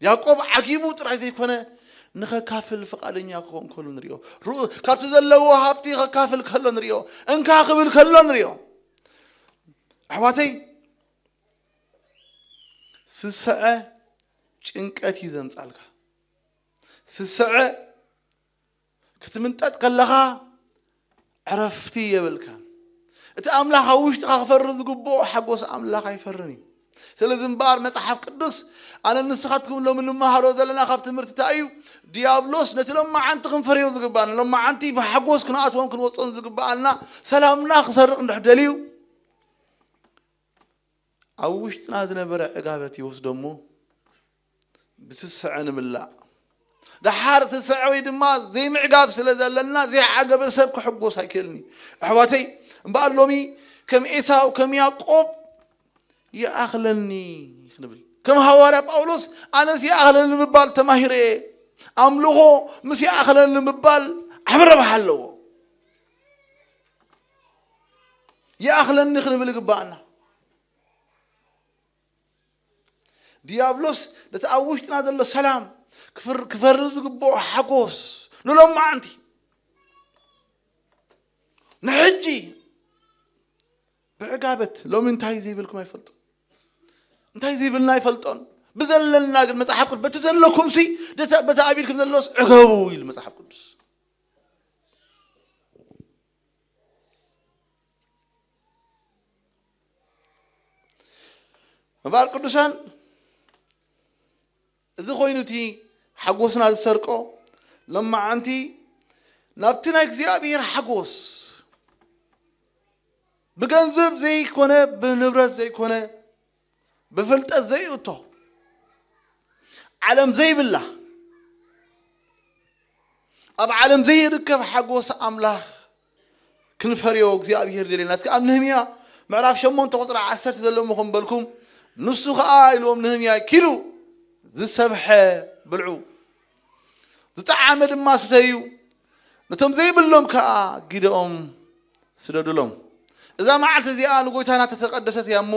ያዕቆብ ዓጊቡ ጥራይ ዘይኮነ፣ ንኸካፍል ፍቓደኛ ክኸውን ከሎ ንሪኦ። ርኡ-፣ ካብቲ ዘለዎ ሃብቲ ኸካፍል ከሎ ንሪኦ። "እንካ" ክብል ከሎ ንሪኦ። ኣሕዋተይ፣ ስስዐ ጭንቀት እዩ ዘምጻልካ። ስስዐ ክትምንጠጥ ከለኻ ዕረፍቲ የብልካን። እቲ ኣምላኽ ኣብ ውሽጥኻ ክፈሪ ዝግብኦ ሓጎስ ኣምላኽ ኣይፈርን እዩ። ስለዚ እምበኣር መጽሓፍ ቅዱስ፣ ኣነ ንስኻትኩም ሎሚ እንመሃሮ ዘለና ካብ ትምህርቲ እንታይ እዩ? ዲያብሎስ ነቲ ሎማዓንቲ ክንፈርዮ ዝግብኣና፣ ሎማዓንቲ ብሓጎስ ክንኣትዎን ክንወጾን ዝግብኣና፣ ሰላምና ክሰርቕ እንድሕር ደልዩ፣ ኣብ ውሽጥና ዝነበረ ዕጋበት ይወስዶ እሞ ብስስዐ ንምላእ። ደሓር ስስዐ ወይ ድማ ዘይምዕጋብ ስለ ዘለና ዘይዓገበ ሰብ ክሕጎስ ኣይክእልን እዩ። ኣሕዋተይ፣ እምበኣር ሎሚ ከም ኤሳው፣ ከም ያዕቆብ "ይኣኽለኒ" ክንብል፣ ከም ሃዋርያ ጳውሎስ "ኣነስ ይኣኽለኒ" ምባል ተማሂረ እየ። ኣምልኾ ምስ "ይኣኽለኒ" ምባል ዓቢ ረብሓ ኣለዎ። "ይኣኽለኒ" ክንብል ይግባኣና። ዲያብሎስ ነቲ ኣብ ውሽጥና ዘሎ ሰላም ክፍር-፣ ክፈሪ ዝግብኦ ሓጎስ ንሎማዓንቲ፣ ንሕጂ ብዕጋበት፣ ሎሚ እንታይ ዘይብልኩም ኣይፈልጦን፣ እንታይ ዘይብልና ኣይፈልጦን። ብዘለና ግን መጽሓፍ ቅዱስ፣ "በቲ ዘለኩምሲ፣ ደተ-፣ በቲ ኣቢልኩም ዘሎስ ዕገቡ" ኢሉ መጽሓፍ ቅዱስ። እምበኣር ቅዱሳን፣ እዚ ኮይኑ እቲ ሓጎስና ዝሰርቆ፣ ሎማዓንቲ ናብቲ ናይ እግዚኣብሔር ሓጎስ፣ ብገንዘብ ዘይኮነ፣ ብንብረት ዘይኮነ፣ ብፍልጠት ዘይእቶ፣ ዓለም ዘይብላ፣ ኣብ ዓለም ዘይርከብ ሓጎስ ኣምላኽ ክንፈርዮ እግዚኣብሔር ደልየና። እስኪ ኣብ ነህምያ ምዕራፍ ሸሞንተ ቁጽሪ ዓሰርተ ዘሎ እሞ ከም በልኩም፣ ንሱ ኸኣ ኢልዎም ነህምያ፣ ኪዱ ዝሰብሐ ብልዑ፣ ዝጠዓመ ድማ ስተዩ፣ ነቶም ዘይብሎም ከኣ ጊደኦም ስደዱሎም። እዛ መዓልቲ እዚኣ ንጎይታና ተተቀደሰት እያ እሞ፣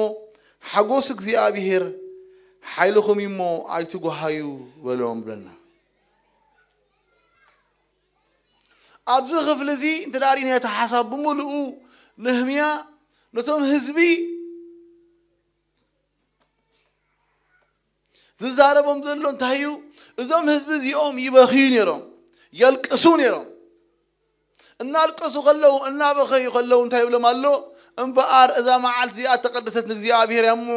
ሓጎስ እግዚኣብሔር ሓይልኹም እዩ እሞ ኣይትጓሃዩ በሎም ብለና። ኣብዚ ክፍሊ እዚ እንተ ደኣ ርኢና እቲ ሓሳብ ብምሉኡ፣ ነህምያ ነቶም ህዝቢ ዝዛረቦም ዘሎ እንታይ እዩ? እዞም ህዝቢ እዚኦም ይበኽዩ ነይሮም፣ የልቅሱ ነይሮም። እናልቀሱ ከለዉ፣ እናበኸዩ ከለዉ እንታይ ይብሎም ኣሎ? እምበኣር እዛ መዓልቲ እዚኣ እተቐደሰት ንእግዚኣብሔር እያ እሞ፣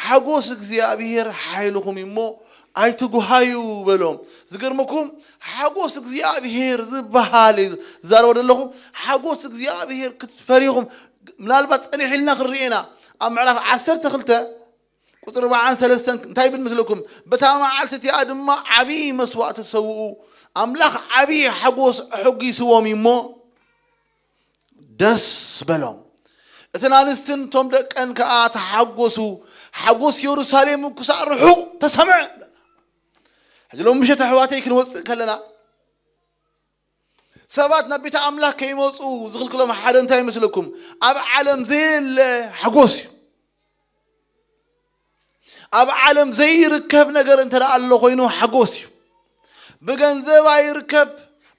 ሓጎስ እግዚኣብሔር ሓይልኹም እዩ እሞ፣ ኣይትጉሃዩ በሎም። ዝገርመኩም፣ ሓጎስ እግዚኣብሔር ዝበሃል እዩ ዝዛረቦ ዘለኹ። ሓጎስ እግዚኣብሔር ክትፈሪኹም፣ ምናልባት ጸኒሕ ኢልና ክንርኢ ኢና። ኣብ ምዕራፍ ዓሰርተ ክልተ ቁጽሪ ኣርባዓን ሰለስተን እንታይ ይብል ምስልኩም? በታ መዓልቲ እቲኣ ድማ ዓብዪ መስዋእቲ ሰውኡ፣ ኣምላኽ ዓብዪ ሓጎስ ኣሐጒስዎም እዩ እሞ ደስ በሎም። እተን ኣንስትን እቶም ደቀን ከኣ ተሓጎሱ፣ ሓጎስ የሩሳሌም ክሳዕ ርሑቕ ተሰምዐ። ሕጂ ሎም ምሸት ኣሕዋተይ ክንወጽእ ከለና፣ ሰባት ናብ ቤተ ኣምላኽ ከይመጹ ዝኽልክሎም ሓደ እንታይ ይመስለኩም? ኣብ ዓለም ዘየለ ሓጎስ እዩ። ኣብ ዓለም ዘይርከብ ነገር እንተ ደኣ ኣሎ ኮይኑ ሓጎስ እዩ። ብገንዘብ ኣይርከብ፣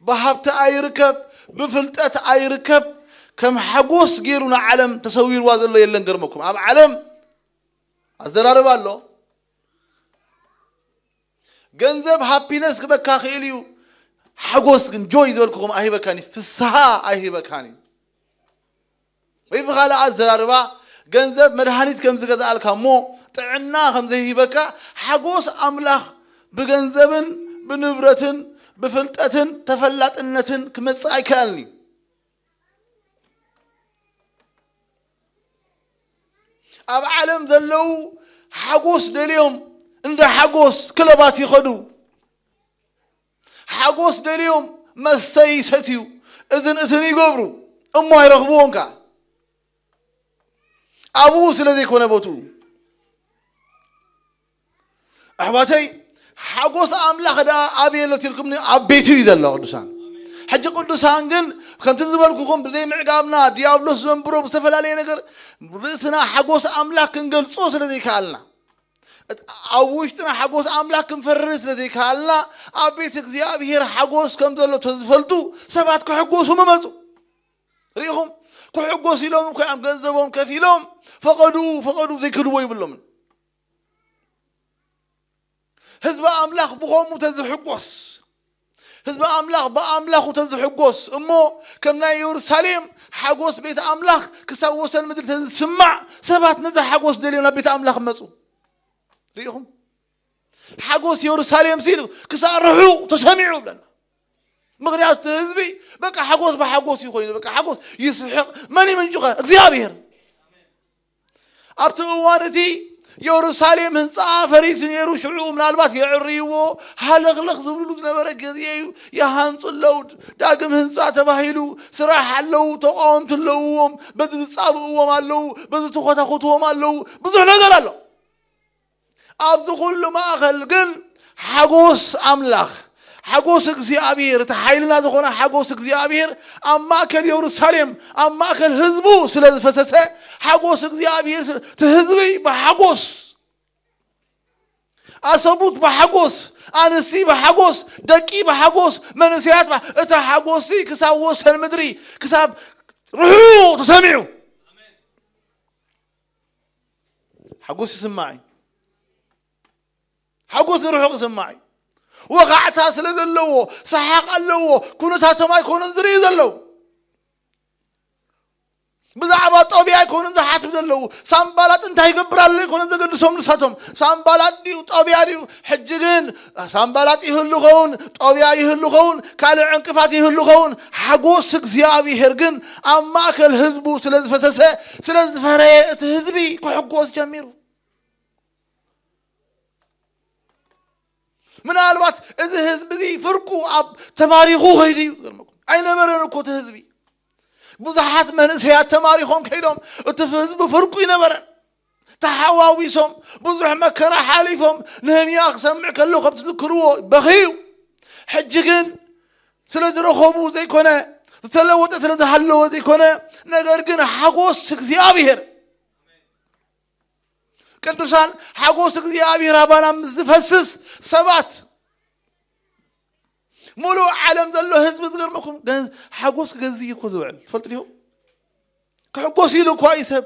ብሃብቲ ኣይርከብ፣ ብፍልጠት ኣይርከብ። ከም ሓጎስ ገይሩ ንዓለም ተሰዊርዋ ዘሎ የለን። ገርመኩም፣ ኣብ ዓለም ኣዘራርባ ኣሎ። ገንዘብ ሃፒነስ ክበካ ክእል እዩ። ሓጎስ ግን፣ ጆይ ዝበልኩኹም፣ ኣይህበካን እዩ። ፍስሃ ኣይህበካን እዩ። ወይ ብኻልእ ኣዘራርባ፣ ገንዘብ መድሃኒት ከም ዝገዝኣልካ እሞ ጥዕና ከም ዘይህበካ፣ ሓጎስ ኣምላኽ ብገንዘብን ብንብረትን ብፍልጠትን ተፈላጥነትን ክመጽእ ኣይከኣልን እዩ። ኣብ ዓለም ዘለዉ ሓጎስ ደልዮም እንደ ሓጎስ ክለባት ይኸዱ። ሓጎስ ደልዮም መስተ ይሰትዩ፣ እዝን እትን ይገብሩ፣ እሞ ኣይረኽብዎን ከኣ። ኣብኡ ስለ ዘይኮነ ቦትኡ። ኣሕዋተይ፣ ሓጎስ ኣምላኽ ደኣ ኣበይ ኣሎ ኢልኩምኒ? ኣብ ቤቱ እዩ ዘሎ ቅዱሳን። ሕጂ ቅዱሳን ግን ከምቲ ዝበልኩኹም ብዘይ ምዕጋብና ዲያብሎስ ዘንብሮ ብዝተፈላለየ ነገር ርእስና ሓጎስ ኣምላኽ ክንገልጾ ስለ ዘይከኣልና፣ እት-፣ ኣብ ውሽጥና ሓጎስ ኣምላኽ ክንፈርድ ስለ ዘይከኣልና፣ ኣብ ቤት እግዚኣብሔር ሓጎስ ከም ዘሎ ተዝፈልጡ ሰባት ክሕጎሱ ምመጹ። ርኢኹም? ክሕጎስ ኢሎም እኮ እዮም ገንዘቦም ከፊሎም፣ ፈቐዱ፣ ፈቐዱ ዘይክድዎ ይብሎምን። ህዝቢ ኣምላኽ ብኸምኡ ተዝሕጎስ፣ ህዝቢ ኣምላኽ ብኣምላኹ ተዝሕጎስ እሞ፣ ከም ናይ የሩሳሌም ሓጎስ ቤት ኣምላኽ ክሳብ ወሰን ምድሪ ተዝስማዕ፣ ሰባት ነዚ ሓጎስ ደልዮም ናብ ቤት ኣምላኽ መጹ። ርኢኹም? ሓጎስ የሩሳሌም ሲሉ ክሳብ ርሑቕ ተሰሚዑ ይብለና። ምኽንያቱ እቲ ህዝቢ በቃ ሓጎስ ብሓጎስ እዩ ኮይኑ፣ በቃ ሓጎስ ይስሕቕ። መን ይምንጩኸ? እግዚኣብሔር። ኣብቲ እዋን እቲ የሩሳሌም ህንፃ ፈሪሱ ነይሩ። ሽዑ ምናልባት የዕርይዎ ሃለኽለኽ ዝብልሉ ዝነበረ ግዜ እዩ። ይሃንፁ ኣለዉ። ዳግም ህንፃ ተባሂሉ ስራሕ ኣለዉ። ተቃወምቲ ኣለውዎም። በዚ ዝፃብእዎም ኣለዉ። በዚ ተኾታኹትዎም ኣለዉ። ብዙሕ ነገር ኣሎ። ኣብዚ ኩሉ ማእኸል ግን ሓጎስ ኣምላኽ፣ ሓጎስ እግዚኣብሔር፣ እቲ ሓይልና ዝኾነ ሓጎስ እግዚኣብሔር ኣብ ማእከል የሩሳሌም፣ ኣብ ማእከል ህዝቡ ስለ ዝፈሰሰ፣ ሓጎስ እግዚኣብሔር ስለ፣ እቲ ህዝቢ ብሓጎስ፣ ኣሰቡት ብሓጎስ፣ ኣንስቲ ብሓጎስ፣ ደቂ ብሓጎስ፣ መንእሰያት ብሓ-፣ እቲ ሓጎስሲ ክሳብ ወሰን ምድሪ፣ ክሳብ ርሑቕ ተሰሚዑ። ሓጎስ ይስማዕ እዩ። ሓጎስ ንርሑቕ ይስማዕ እዩ። ወኻዕታ ስለ ዘለዎ፣ ሰሓቕ ኣለዎ፣ ኩነታቶም ኣይኮኑን ዝርኢ ዘለዉ። ብዛዕባ ጦብያ ኣይኮኑን ዝሓስቡ ዘለዉ። ሳምባላጥ እንታይ ይገብር ኣሎ ኣይኮኑን ዘገድሶም ንሳቶም። ሳምባላጥ ድዩ፣ ጦብያ ድዩ? ሕጂ ግን ሳምባላጥ ይህሉ ኸውን፣ ጦብያ ይህሉ ኸውን፣ ካልእ ዕንቅፋት ይህሉ ኸውን። ሓጎስ እግዚኣብሔር ግን ኣብ ማእከል ህዝቡ ስለ ዝፈሰሰ፣ ስለ ዝፈረየ፣ እቲ ህዝቢ ክሕጎስ ጀሚሩ። ምናልባት እዚ ህዝቢ እዚ ፍርቁ ኣብ ተማሪኹ ከይዱ እዩ። ዝገርመኩም፣ ኣይነበረን እኮ እቲ ህዝቢ። ብዙሓት መንእሰያት ተማሪኾም ከይዶም፣ እቲ ህዝቢ ፍርቁ ኣይነበረን። ተሓዋዊሶም፣ ብዙሕ መከራ ሓሊፎም። ነህምያ ክሰምዕ ከሎ ከም ትዝክርዎ በኽዩ። ሕጂ ግን ስለ ዝረኸቡ ዘይኮነ፣ ዝተለወጠ ስለ ዝሃለወ ዘይኮነ፣ ነገር ግን ሓጎስ እግዚኣብሔር፣ ቅዱሳን፣ ሓጎስ እግዚኣብሔር ኣባና ምስ ዝፈስስ ሰባት፣ ሙሉእ ዓለም ዘሎ ህዝቢ፣ ዝገርመኩም፣ ገንዝ-፣ ሓጎስ ክገዝእ እዩ እኮ ዝውዕል። ትፈልጡ ዲኹም? ክሕጎስ ኢሉ እኳ እዩ ሰብ።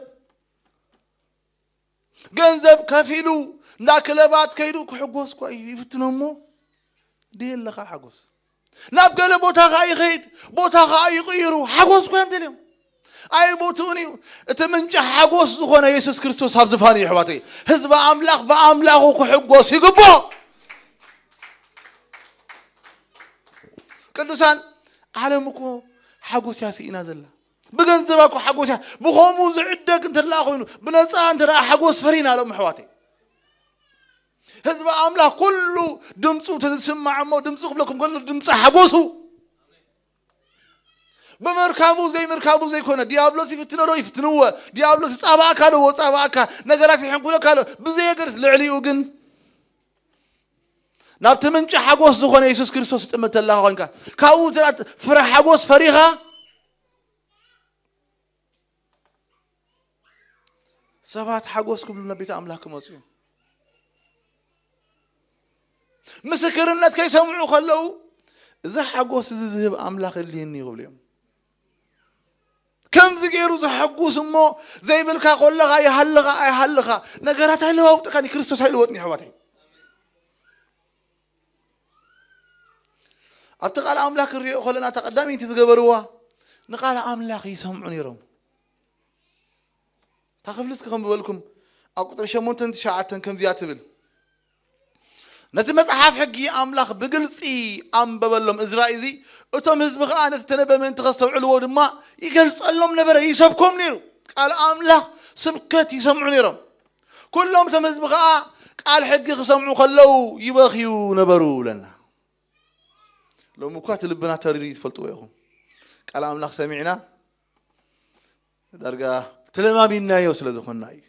ገንዘብ ከፊሉ፣ እንዳ ክለባት ከይዱ ክሕጎስ እኳ እዩ ይፍትኖ እሞ፣ ደየለኻ ሓጎስ። ናብ ገለ ቦታ ኸዓ ይኸይድ፣ ቦታ ኸዓ ይቕይሩ፣ ሓጎስ እኳ እዮም ደልዮም። ኣይቦትኡን እዩ። እቲ ምንጪ ሓጎስ ዝኾነ የሱስ ክርስቶስ ኣብ ዝፋኑ እዩ፣ ኣሕዋተይ። ህዝቢ ኣምላኽ ብኣምላኹ ክሕጎስ ይግብኦ። ቅዱሳን፣ ዓለም እኮ ሓጎስ እያ ስኢና ዘላ። ብገንዘባ እኮ ሓጎስ እያ። ብኸምኡ ዝዕደግ እንተ ደኣ ኮይኑ፣ ብነጻ እንተ ደኣ ሓጎስ ፈሪና ኣሎም፣ ኣሕዋተይ። ህዝቢ ኣምላኽ ኩሉ ድምፁ ተዝስማዕ እሞ፣ ድምፁ ክብለኩም ከሎ ድምፂ ሓጎሱ። ብምርካቡ ዘይምርካቡ ዘይኮነ፣ ዲያብሎስ ይፍትኖ ዶ ይፍትንዎ፣ ዲያብሎስ ይጻባእካ ዶ ወጻባእካ፣ ነገራት ይሕንኩለካ ዶ ብዘየገድስ፣ ልዕሊኡ ግን ናብቲ ምንጪ ሓጎስ ዝኾነ የሱስ ክርስቶስ ትጥምት ተለኻ ኮይንካ፣ ካብኡ ትራት ፍረ ሓጎስ ፈሪኻ፣ ሰባት ሓጎስ ክብሉ ናብ ቤት ኣምላኽ ክመጹ እዮም። ምስክርነት ከይሰምዑ ከለዉ፣ እዚ ሓጎስ እዚ ዝህብ ኣምላኽ የድልየኒ እዩ ክብሉ እዮም። ከምዚ ገይሩ ዘሐጉስ እሞ፣ ዘይብልካ ከለኻ ይሃልኻ ኣይሃልኻ፣ ነገራት ኣይለዋውጥካን፣ ክርስቶስ ኣይልወጥን እዩ ኣሕዋተይ። ኣብቲ ቃል ኣምላኽ ክንሪኦ ከለና፣ እታ ቀዳመይቲ ዝገበርዋ፣ ንቃል ኣምላኽ ይሰምዑ ነይሮም። እታ ክፍሊ እስኪ ከንብበልኩም፣ ኣብ ቁጽሪ ሸሞንተን ትሽዓተን ከምዚኣ ትብል። ነቲ መጽሓፍ ሕጊ ኣምላኽ ብግልጺ ኣንበበሎም፣ እዝራ እዚ፣ እቶም ህዝቢ ኸኣ ነቲ ተነበ ምእንቲ ከስተውዕልዎ ድማ ይገልጸሎም ነበረ፣ ይሰብኮም ነይሩ። ቃል ኣምላኽ ስብከት ይሰምዑ ነይሮም። ኩሎም እቶም ህዝቢ ኸኣ ቃል ሕጊ ክሰምዑ ከለዉ ይበኽዩ ነበሩ፣ ብለና። ሎሚ እኳ እቲ ልብና ተሪሩ እዩ፣ ትፈልጥዎ ኢኹም። ቃል ኣምላኽ ሰሚዕና ዳርጋ ተለማሚድናዮ ስለ ዝኾንና እዩ።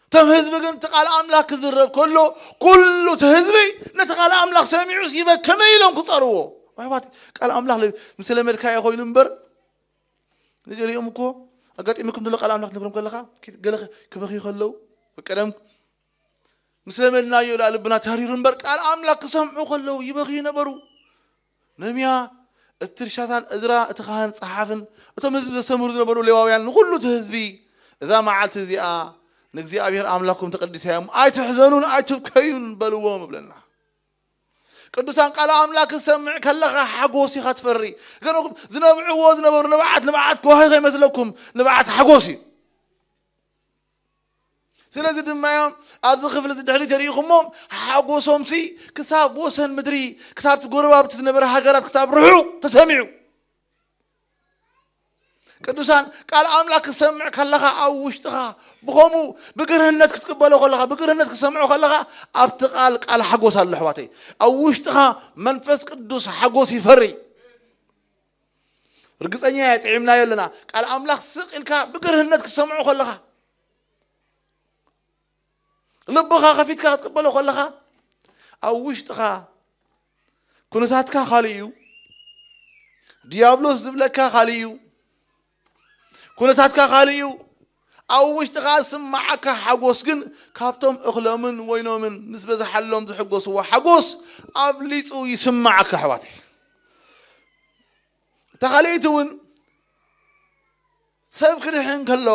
እቶም ህዝቢ ግን እቲ ቃል ኣምላኽ ክዝረብ ከሎ፣ ኩሉ እቲ ህዝቢ ነቲ ቃል ኣምላኽ ሰሚዑስ ይበ-፣ ከመይ ኢሎም ክጸርዎ? ኣሕዋት፣ ቃል ኣምላኽ ለ-፣ ምስ ለመድካዮ ኮይኑ እምበር፣ ንገሊኦም እኮ ኣጋጢሙኩም ዘሎ ቃል ኣምላኽ ትነግሮም ከለኻ፣ ኪ-፣ ገለ ክ-፣ ክበኽዩ ከለዉ፣ ቀደም ምስ ለመድናዮ ኢሉ ልብና ተሪሩ እምበር፣ ቃል ኣምላኽ ክሰምዑ ከለዉ ይበኽዩ ነበሩ። ነህምያ፣ እቲ ሻፋን፣ እዝራ፣ እቲ ካህን ጸሓፍን፣ እቶም ህዝቢ ዘስተምህሩ ዝነበሩ ሌዋውያን፣ ንኹሉ እቲ ህዝቢ፣ እዛ መዓልቲ እዚኣ ንእግዚኣብሔር ኣምላኽኩም ተቐዲሳ እያ እሞ፣ ኣይትሕዘኑን ኣይትብከዩን በልዎም እብለና። ቅዱሳን፣ ቃል ኣምላኽ ክትሰምዕ ከለኻ ሓጎስ ኢኻ ትፈሪ። ገንኹም ዝነብዕዎ ዝነበሩ ንብዓት፣ ንብዓት ጓሂ ከይመስለኩም፣ ንብዓት ሓጎስ እዩ። ስለዚ ድማ እዮም ኣብዚ ክፍሊ እዚ ድሕሪት ሪኢኹሞም፣ ሓጎሶምሲ ክሳብ ወሰን ምድሪ፣ ክሳብ እቲ ጎረባብቲ ዝነበረ ሃገራት፣ ክሳብ ርሑቕ ተሰሚዑ። ቅዱሳን፣ ቃል ኣምላኽ ክትሰምዕ ከለኻ ኣብ ውሽጥኻ ብኸምኡ ብግርህነት ክትቅበሎ ከለኻ፣ ብግርህነት ክትሰምዖ ከለኻ፣ ኣብቲ ቃል፣ ቃል ሓጎስ ኣሎ ኣሕዋተይ። ኣብ ውሽጥኻ መንፈስ ቅዱስ ሓጎስ ይፈሪ። ርግጸኛ እየ፣ ጥዒምናዮ ኣለና። ቃል ኣምላኽ ስቕ ኢልካ ብግርህነት ክትሰምዖ ከለኻ፣ ልብኻ ከፊትካ ክትቅበሎ ከለኻ፣ ኣብ ውሽጥኻ ኩነታትካ ካልእ እዩ። ዲያብሎስ ዝብለካ ካልእ እዩ። ኩነታትካ ካልእ እዩ። ኣብ ውሽጥኻ ዝስምዓካ ሓጎስ ግን ካብቶም እኽሎምን ወይኖምን ምስ በዝሓሎም ዝሕጎስዎ ሓጎስ ኣብሊጹ ይስምዓካ ኣሕዋተይ። እታ ካልኣይቲ እውን ሰብ ክድሕን ከሎ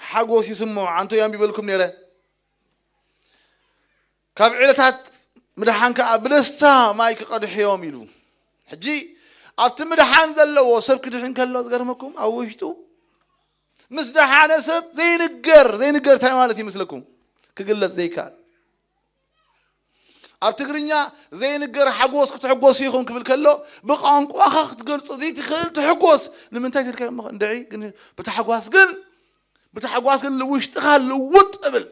ሓጎስ ይስምዖ። ኣንቶ ኣንቢበልኩም ነይረ። ካብ ዕለታት ምድሓን ከኣ ብደስታ ማይ ክቐድሕዮም ኢሉ። ሕጂ ኣብቲ ምድሓን ዘለዎ ሰብ ክድሕን ከሎ ዝገርመኩም ኣብ ውሽጡ ምስ ደሓነ ሰብ ዘይንገር፣ ዘይንገር እንታይ ማለት ይመስለኩም? ክግለጽ ዘይከኣል። ኣብ ትግርኛ ዘይንገር ሓጎስ ክትሕጎሱ ኢኹም ክብል ከሎ ብቋንቋኻ ክትገልጾ ዘይትኽእል ትሕጎስ። ንምንታይ ትልካ እሞ እንድዒ ግን ብታሕጓስ ግን ብታሕጓስ ግን ውሽጥኻ ልውጥ እብል።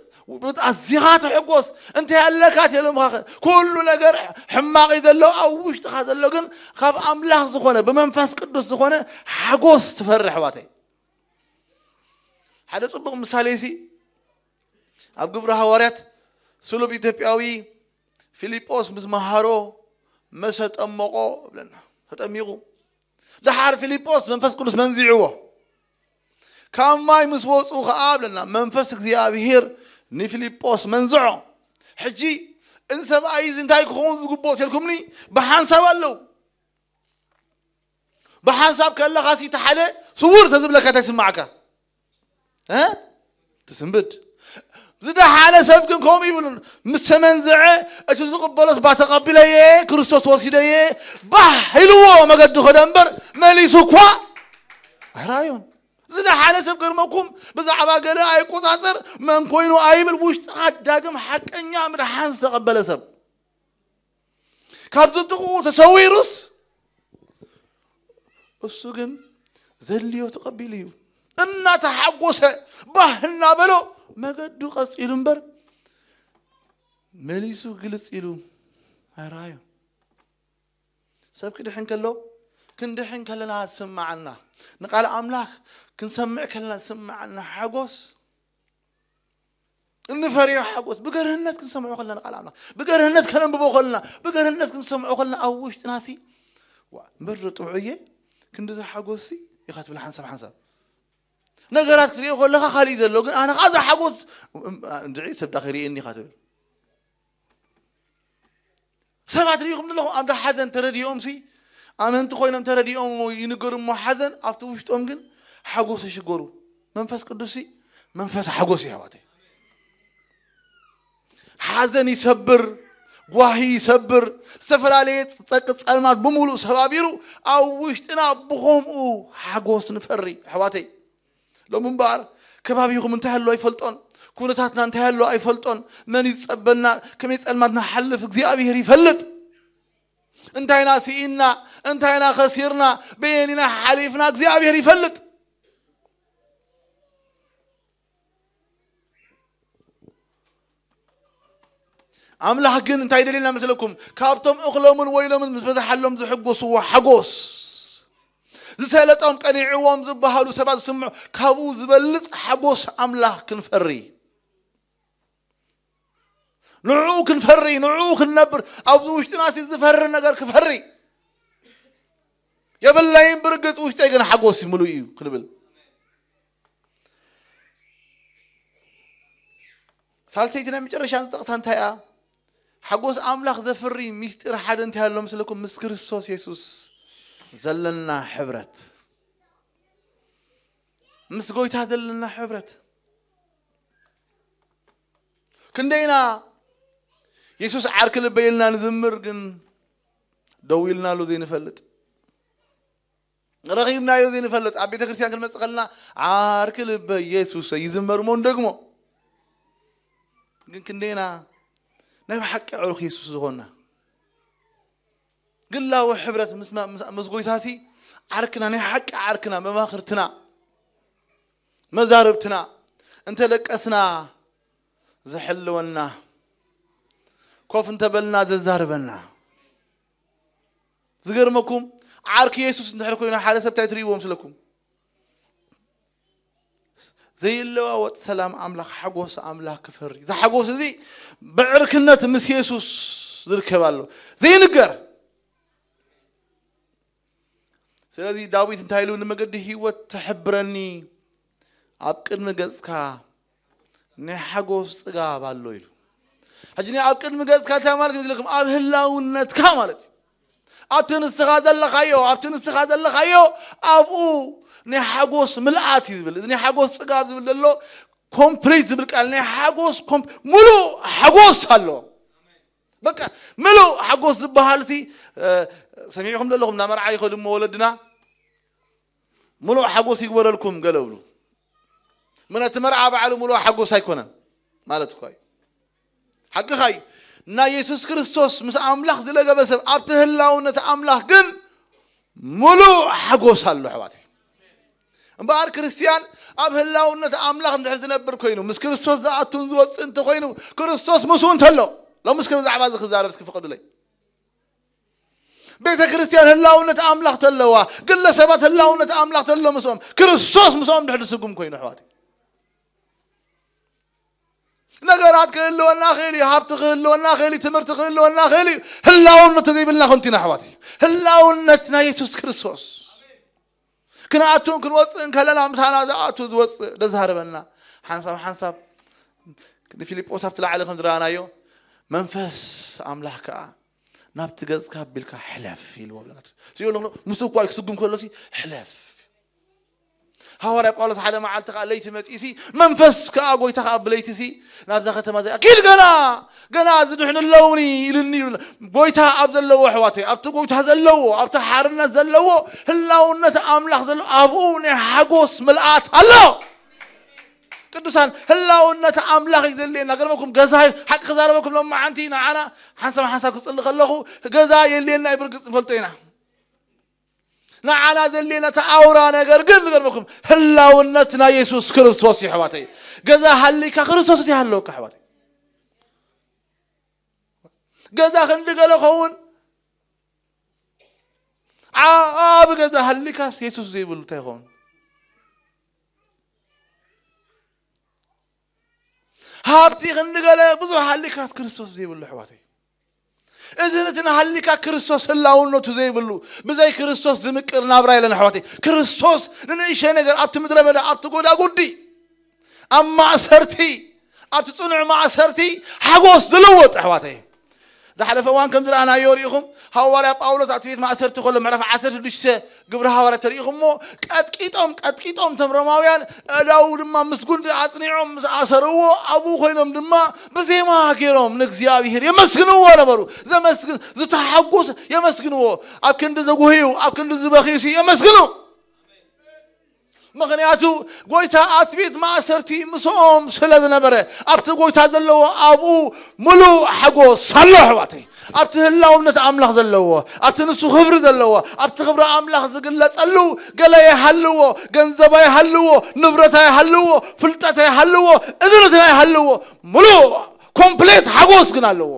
ኣዚኻ ትሕጎስ። እንታይ ኣለካ ተሎምኻ ኩሉ ነገር ሕማቕ እዩ ዘሎ፣ ኣብ ውሽጥኻ ዘሎ ግን ካብ ኣምላኽ ዝኾነ ብመንፈስ ቅዱስ ዝኾነ ሓጎስ ትፈርሕ ኣሕዋተይ። ሓደ ጽቡቕ ምሳሌ ሲ ኣብ ግብሪ ሃዋርያት ስሉብ ኢትዮጵያዊ ፊልጶስ ምስ መሃሮ መሰ ጠመቆ እብለና። ተጠሚቑ። ደሓር ፊልጶስ መንፈስ ቅዱስ መንዚዕዎ። ካብ ማይ ምስ ወጹ ኸኣ እብለና መንፈስ እግዚኣብሔር ንፊልጶስ መንዝዖ። ሕጂ እዚ ሰብኣይ እዚ እንታይ ክኸውን ዝግብኦ ተልኩምኒ ብሓንሳብ ኣለዉ። ብሓንሳብ ከለኻ ሲ እቲ ሓደ ስውር ተዝብለካ እንታይ ይስማዓካ? እ? ትስንብድ። ዝደሓነ ሰብ ግን ከምኡ ይብሉን። ምስ ተመንዝዐ እቲ ዝቕበሎስ ባ ተቐቢለየ፣ ክርስቶስ ወሲደየ፣ ባህ ኢልዎ መገዲ ኸደ እምበር መሊሱ እኳ ኣይረኣዮን። ዝደሓነ ሰብ ገርመኩም ብዛዕባ ገለ ኣይቆጻጸር መን ኮይኑ ኣይብል ውሽጥኻ ዳግም ሓቀኛ ምድሓን ዝተቐበለ ሰብ። ካብዚ ጥቕኡ ተሰዊሩስ እሱ ግን ዘድልዮ ተቐቢሉ እዩ። እናተሓጎሰ ባህ እናበሎ መገዱ ቀጺሉ እምበር መሊሱ ግልጽ ኢሉ ኣይረኣዮ። ሰብ ክድሕን ከሎ ክንድሕን ከለና ዝስምዓና፣ ንቃል ኣምላኽ ክንሰምዕ ከለና ዝስምዓና ሓጎስ፣ እንፈርዮ ሓጎስ፣ ብገርህነት ክንሰምዖ ከለና ቃል ኣምላኽ፣ ብገርህነት ከነንብቦ ከለና፣ ብገርህነት ክንሰምዖ ከለና ኣብ ውሽጥና ሲ፣ "ዋ፣ እምበር ዶ ጥዑይ እየ? ክንድዚ ሓጎስ ሲ?" ኢኻ ትብል ሓንሳብ ሓንሳብ። ነገራት ክትሪኦ ከለኻ ካልእ እዩ ዘሎ፣ ግን ኣነ ኸዓ እዛ ሓጎስ፣ እንድዒ ሰብ ዳኸ ይርእየኒ ኢኻ ትብል። ሰባት ርኢኹም ዘለኹም ኣብ እንዳ ሓዘን ተረዲኦም ሲ፣ ኣመንቲ ኮይኖም ተረዲኦም እሞ ይንገሩ እሞ ሓዘን፣ ኣብቲ ውሽጦም ግን ሓጎስ ይሽገሩ። መንፈስ ቅዱስ ሲ መንፈስ ሓጎስ እዩ ኣሕዋተይ። ሓዘን ይሰብር፣ ጓሂ ይሰብር፣ ዝተፈላለየ ጸቅ ጸልማት ብምሉእ ሰባቢሩ ኣብ ውሽጥና ብኸምኡ ሓጎስ ንፈሪ ኣሕዋተይ። ሎም እምበኣር ከባቢኹም እንታይ ኣሎ ኣይፈልጦን፣ ኩነታትና እንታይ ኣሎ ኣይፈልጦን። መን እዩ ዝጸበና? ከመይ ጸልማት ንሓልፍ እግዚኣብሔር ይፈልጥ። እንታይና ስኢና፣ እንታይና ከሲርና፣ በየኒና ሓሊፍና እግዚኣብሔር ይፈልጥ። ኣምላኽ ግን እንታይ ደልየና መስለኩም? ካብቶም እኽሎምን ወይኖምን ምስ በዝሓሎም ዝሕጎስዎ ሓጎስ፣ ዝሰለጦም ቀኒዕዎም ዝበሃሉ ሰባት ዝስምዑ ካብኡ ዝበልጽ ሓጎስ ኣምላኽ ክንፈሪ፣ ንዕኡ ክንፈሪ፣ ንዕኡ ክንነብር፣ ኣብዚ ውሽጥና ሲ ዝፈሪ ነገር ክፈሪ፣ የብለይን ብርግጽ ውሽጠይ ግን ሓጎስ ምሉእ እዩ ክንብል። ሳልሰይቲ ናይ መጨረሻ ዝጠቕሳ እንታይ እያ? ሓጎስ ኣምላኽ ዘፍሪ ሚስጢር ሓደ እንታይ ኣሎ መስለኩም? ምስ ክርስቶስ የሱስ ዘለና ሕብረት፣ ምስ ጎይታ ዘለና ሕብረት። ክንደይና የሱስ ዓርኪ ልበይ ኢልና ንዝምር፣ ግን ደው ኢልናሉ ዘይንፈልጥ፣ ረኺብናዮ ዘይንፈልጥ። ኣብ ቤተ ክርስቲያን ክንመጽእ ከለና ዓርኪ ልበይ የሱስ ይዝመር እሞ ንደግሞ። ግን ክንደይና ናይ ብሓቂ ኣዕሩኽ የሱስ ዝኾንና? ግላዊ ሕብረት ምስ፣ ምስ፣ ምስ ጎይታሲ ዓርክና፣ ናይ ሓቂ ዓርክና፣ መማኽርትና፣ መዛርብትና፣ እንተ ደቀስና ዝሕልወና፣ ኮፍ እንተበልና ዘዛርበና። ዝገርመኩም፣ ዓርኪ የሱስ እንድሕር ኮይኑ ሓደ ሰብ እንታይ ትርእይዎ ምስለኩም? ዘይለዋወጥ ሰላም ኣምላኽ፣ ሓጎስ ኣምላኽ ክፈሪ። እዚ ሓጎስ እዚ ብዕርክነት ምስ የሱስ ዝርከብ ኣሎ። ዘይንገር። ስለዚ ዳዊት እንታይ ኢሉ? "ንመገዲ ህይወት ተሕብረኒ፣ ኣብ ቅድሚ ገጽካ ናይ ሓጎስ ጽጋብ ኣሎ" ኢሉ። ሕጂ ናይ ኣብ ቅድሚ ገጽካ እንታይ ማለት እዩ መስለኩም? ኣብ ህላውነትካ ማለት እዩ። ኣብቲ ንስኻ ዘለኻዮ፣ ኣብቲ ንስኻ ዘለኻዮ፣ ኣብኡ ናይ ሓጎስ ምልኣት እዩ ዝብል። እዚ ናይ ሓጎስ ጽጋብ ዝብል ዘሎ ኮምፕሊት ዝብል ቃል፣ ናይ ሓጎስ ኮም-፣ ሙሉእ ሓጎስ ኣሎ። በቃ ምሉእ ሓጎስ ዝበሃል ሲ፣ እ፣ ሰሚዕኹም ዘለኹም፣ ናብ መርዓ ይኸዱ እሞ ወለድና፣ "ምሉእ ሓጎስ ይግበረልኩም" ገለ ብሉ። ምክንያቱ መርዓ በዓሉ ምሉእ ሓጎስ ኣይኮነን ማለት እኮ እዩ። ሓቅኻ እዩ። ናይ የሱስ ክርስቶስ ምስ ኣምላኽ ዝለገበ ሰብ ኣብቲ ህላውነት ኣምላኽ ግን ምሉእ ሓጎስ ኣሎ ኣሕዋተይ። እምበኣር ክርስትያን ኣብ ህላውነት ኣምላኽ እንድሕር ዝነብር ኮይኑ፣ ምስ ክርስቶስ ዝኣቱን ዝወፅእ እንተኮይኑ፣ ክርስቶስ ምስኡ እንተሎ፣ ሎምስ ከም ብዛዕባ እዚ ክዛረብ እስኪ ፍቐዱለይ። ቤተ ክርስቲያን ህላውነት ኣምላኽ ተለዋ፣ ግለሰባት ህላውነት ኣምላኽ ተሎ ምስኦም፣ ክርስቶስ ምስኦም እንድሕር ዝስጉም ኮይኑ ኣሕዋተይ፣ ነገራት ክህልወና ክእል እዩ፣ ሃብቲ ክህልወና ክእል እዩ፣ ትምህርቲ ክህልወና ክእል እዩ። ህላውነት ዘይብልና ከንቱ ኢና ኣሕዋተይ። ህላውነትና የሱስ ክርስቶስ። ክንኣቱን ክንወፅእን ከለና ምሳና ዝኣቱ ዝወፅእ ደዛርበና። ሓንሳብ ሓንሳብ ንፊልጶስ ኣብቲ ላዕሊ ከም ዝረኣናዮ፣ "መንፈስ ኣምላኽ ከኣ ናብቲ ገጽካ ኣቢልካ ሕለፍ" ኢልዎ ኣለና። ሲዮ ኣለኹ፣ ምስ እኳ ክስጉም ከሎ ሲ፣ "ሕለፍ." ሃዋርያ ጳውሎስ ሓደ መዓልቲ ከኣ ለይቲ መጺኡ ሲ፣ "መንፈስ ከኣ ጎይታ ከኣ ብለይቲ ሲ፣ ናብዛ ከተማ እዚኣ ኪድ ገና፣ ገና ዝድሕኑ ኣለውኒ ኢልኒ" ይብል። ጎይታ ኣብ ዘለዎ ኣሕዋተይ፣ ኣብቲ ጎይታ ዘለዎ፣ ኣብቲ ሓርነት ዘለዎ፣ ህላውነት ኣምላኽ ዘሎ፣ ኣብኡ ናይ ሓጎስ ምልኣት ኣሎ። ቅዱሳን፣ ህላውነት ኣምላኽ እዩ ዘድልየና። ገርመኩም፣ ገዛ ሓቂ ክዛረበኩም፣ ሎማዓንቲ ንዓና ሓንሳብ ሓንሳብ ክጽሊ ከለኹ፣ ገዛ የድልየና እዩ፣ ብርግጽ ንፈልጦ ኢና። ንዓና ዘድልየና እቲ ኣውራ ነገር ግን፣ ዝገርመኩም፣ ህላውነት ናይ የሱስ ክርስቶስ እዩ፣ ኣሕዋተይ። ገዛ ሃሊካ ክርስቶስ ዘይሃለወካ፣ ኣሕዋተይ። ገዛ ክንዲ ገለ ኸውን፣ ዓ-፣ ገዛ ሃሊካስ የሱስ ዘይብሉ እንታይ ይኸውን? ሃብቲ ክንዲ ገለ ብዙሕ ሃሊካስ ክርስቶስ ዘይብሉ ኣሕዋተይ፣ እዚ ነቲ ንሃሊካ ክርስቶስ ህላውነቱ ዘይብሉ፣ ብዘይ ክርስቶስ ዝምቅር ናብራ የለን ኣሕዋተይ። ክርስቶስ ንንእሽተይ ነገር ኣብቲ ምድረ በዳ፣ ኣብቲ ጎዳጉዲ፣ ኣብ ማእሰርቲ፣ ኣብቲ ጽኑዕ ማእሰርቲ ሓጎስ ዝለወጥ ኣሕዋተይ። ዝሓለፈ እዋን ከም ዝረኣናዮ ርኢኹም፣ ሃዋርያ ጳውሎስ ኣብቲ ቤት ማእሰርቲ ከሎ ምዕራፍ ዓሰርተ ሽዱሽተ ግብሪ ሃዋርያ ተሪኢኹሞ፣ ቀጥቂጦም ቀጥቂጦም እቶም ሮማውያን፣ ኣእዳዉ ድማ ምስ ጉንዲ ኣጽኒዖም ምስ ኣሰርዎ፣ ኣብኡ ኮይኖም ድማ ብዜማ ገይሮም ንእግዚኣብሔር የመስግንዎ ነበሩ። ዘመስግን ዝተሓጎስ የመስግንዎ። ኣብ ክንዲ ዘጉህዩ፣ ኣብ ክንዲ ዝበኽዩሲ የመስግኑ። ምኽንያቱ ጎይታ ኣብቲ ቤት ማእሰርቲ ምስኦም ስለ ዝነበረ፣ ኣብቲ ጎይታ ዘለዎ ኣብኡ ምሉእ ሓጎስ ኣሎ ኣሕዋተይ። ኣብቲ ህላውነት ኣምላኽ ዘለዎ፣ ኣብቲ ንሱ ክብሪ ዘለዎ፣ ኣብቲ ክብሪ ኣምላኽ ዝግለጸሉ ገለ ይሃልዎ፣ ገንዘብ ኣይሃልዎ፣ ንብረት ኣይሃልዎ፣ ፍልጠት ኣይሃልዎ፣ እዝነት ኣይሃልዎ፣ ምሉእ ኮምፕሌት ሓጎስ ግን ኣለዎ።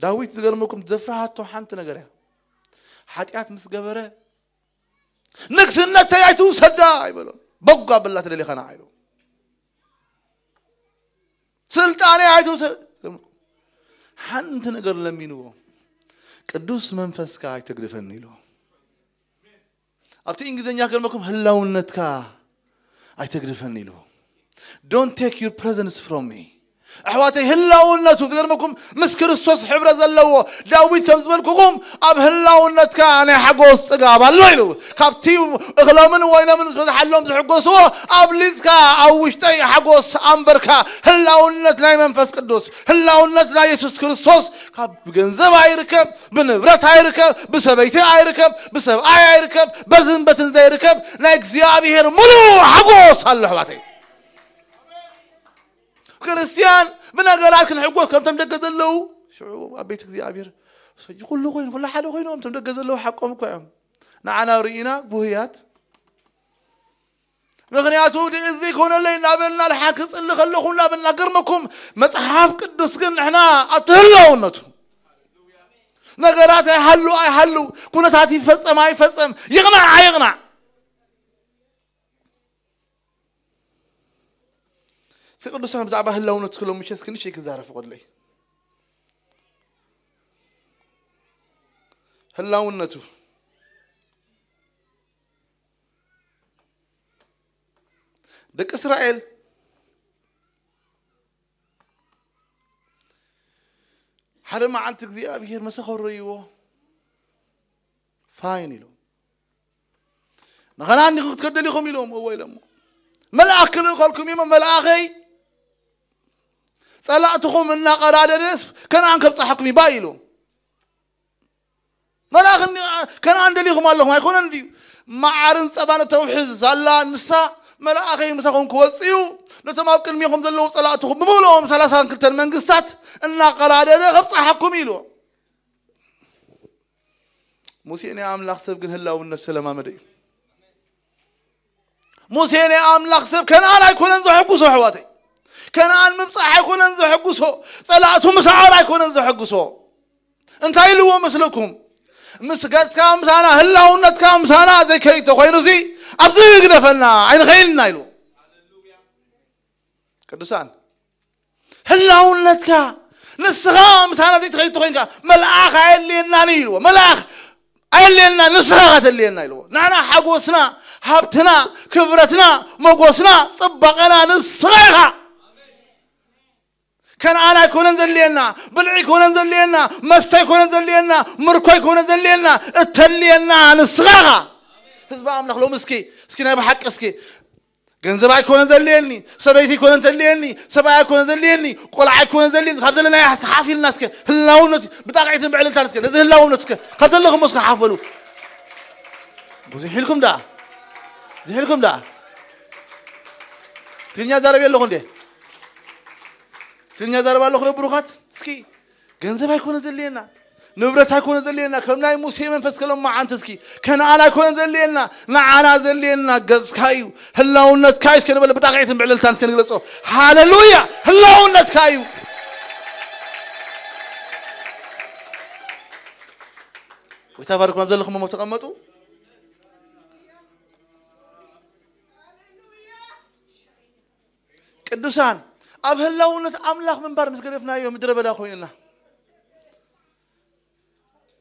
ዳዊት ዝገርመኩም ዘፍርሃቶ ሓንቲ ነገር እያ። ሓጢኣት ምስ ገበረ ንግስነተይ ኣይትውሰዳ ኣይበሎ። በጓ ብላ ትደሊኻ ንዓ ኢሉ። ስልጣነይ ኣይትውሰድ። ሓንቲ ነገር ለሚንዎ። ቅዱስ መንፈስካ ኣይተግድፈኒ ኢሉ። ኣብቲ እንግሊዝኛ ክገርመኩም ህላውነትካ ኣይተግድፈኒ ኢሉ። Don't take your presence from me. ኣሕዋተይ ህላውነቱ ዝገርመኩም ምስ ክርስቶስ ሕብረ ዘለዎ ዳዊት ከም ዝበልኩኹም ኣብ ህላውነትካ ናይ ሓጎስ ጽጋብ ኣሎ ኢሉ። ካብቲ እኽሎምን ወይኖምን ዝበዝሓሎም ዝሕጎስዎ ኣብሊጽካ ኣብ ውሽጠይ ሓጎስ ኣንበርካ። ህላውነት ናይ መንፈስ ቅዱስ፣ ህላውነት ናይ የሱስ ክርስቶስ ካብ ገንዘብ ኣይርከብ፣ ብንብረት ኣይርከብ፣ ብሰበይቲ ኣይርከብ፣ ብሰብኣይ ኣይርከብ፣ በዝን በትን ዘይርከብ ናይ እግዚኣብሔር ሙሉእ ሓጎስ ኣሎ ኣሕዋተይ። ክርስትያን ብነገራት ክንሕጎስ ከምቶም ደገ ዘለዉ ሽዑ ኣብ ቤት እግዚኣብሔር ኩሉ ኮይኑ ኩሉ ሓደ ኮይኖም እቶም ደገ ዘለዉ ሓቆም እኮ እዮም። ንዓና ርኢና ጉህያት ምኽንያቱ ድእዚ ይኮነለይ እናበልና ልሓ ክጽሊ ከለኹ እናበልና ገርመኩም መጽሓፍ ቅዱስ ግን ንሕና ኣብቲ ህላውነቱ ነገራት ኣይሃሉ ኣይሃሉ ኩነታት ይፈጸም ኣይፈጸም ይቕናዕ ኣይቕናዕ ስቅዱሳን ብዛዕባ ህላውነቱ ክሎም ምሸት ክንሽ ክዛረፍ ቆድለይ ህላውነቱ ደቂ እስራኤል ሓደ መዓልቲ እግዚኣብሔር መሰኸረይዎ ፋይን ኢሎም ንኸናን ዲኹም ክትከደል ኢኹም ኢሎም እወ ኢሎሞ መልኣክ ክልእኸልኩም ኢሞ መልኣኸይ ጸላእትኹም እናቐዳደደስ ከነኣን ከብጽሓኩም ይባእ ኢሎም መልኣኽ ከነኣን ደሊኹም ኣለኹም ኣይኮነን ድዩ መዓርን ጸባን እተውሕዝ ኣላ ንሳ መልኣኸይ ምሳኹም ክወጽእ እዩ ነቶም ኣብ ቅድሚኹም ዘለዉ ጸላእትኹም ብምልኦም ሰላሳን ክልተን መንግስታት እናቐዳደደ ከብጽሓኩም ኢሉ ሙሴ ናይ ኣምላኽ ሰብ ግን ህላውነት ስለማመደ እዩ ሙሴ ናይ ኣምላኽ ሰብ ከነኣን ኣይኮነን ዘሐጉሶ ኣሕዋተይ ከነኣን ምብጻሕ ኣይኮነን ዘሐጉሶ ጸላእቱ ምስዓር ኣይኮነን ዘሐጉሶ እንታይ ኢልዎ መስለኩም ምስ ገጽካ ምሳና ህላውነትካ ምሳና ዘይከይድ ተኮይኑ ሲ ኣብዚ ግደፈና ኣይንኸይድና ኢልዎ ቅዱሳን ህላውነትካ ንስኻ ምሳና ዘይትኸይድ ተኮይንካ መልኣኽ ኣየድልየናን እዩ ኢልዎ መልኣኽ ኣየድልየና ንስኻ ኢኻ ተድልየና ኢልዎ ንሕና ሓጎስና ሃብትና ክብረትና መጎስና ጽባቐና ንስኻ ኢኻ ከነኣን ኣይኮነን ዘድልየና ብልዒ ኣይኮነን ዘድልየና መስተ ኣይኮነን ዘድልየና ምርኮ ኣይኮነን ዘድልየና እተድልየና ንስኻ ኢኻ ህዝቢ ኣምላኽ ሎም እስኪ እስኪ ናይ ብሓቂ እስኪ ገንዘብ ኣይኮነን ዘድልየኒ ሰበይቲ ኣይኮነን ዘድልየኒ ሰብኣይ ኣይኮነን ዘድልየኒ ቆልዓ ኣይኮነን ዘድልየኒ ካብ ዘለና ሓፍ ኢልና እስከ ህላውነት ብጣቕዒትን ብዕልልታን እስከ ነዚ ህላውነት እስከ ካብ ዘለኹም እስከ ሓፍ በሉ ብዙሕ ኢልኩም ደኣ ዝሕ ኢልኩም ደኣ ትግርኛ ዛረብ ኣለኹ እንዴ ትግርኛ ዛረብ ኣለኹ ብሩኻት እስኪ ገንዘብ ኣይኮነ ዘድልየና ንብረት ኣይኮነ ዘድልየና ከም ናይ ሙሴ መንፈስ ከሎም መዓንቲ እስኪ ከነኣን ኣይኮነ ዘድልየና ንዓና ዘድልየና ገጽካ እዩ ህላውነትካ እዩ እስከ ንበለ ብጣቕዒትን ብዕልልታን እስከ ንግለጾ ሃሌሉያ ህላውነትካ እዩ ጎይታ ባርኩም። ኣብ ዘለኹም እሞ ተቐመጡ። ቅዱሳን፣ ኣብ ህላውነት ኣምላኽ ምንባር ምስ ገደፍናዮ ምድረ በዳ ኮይንና፣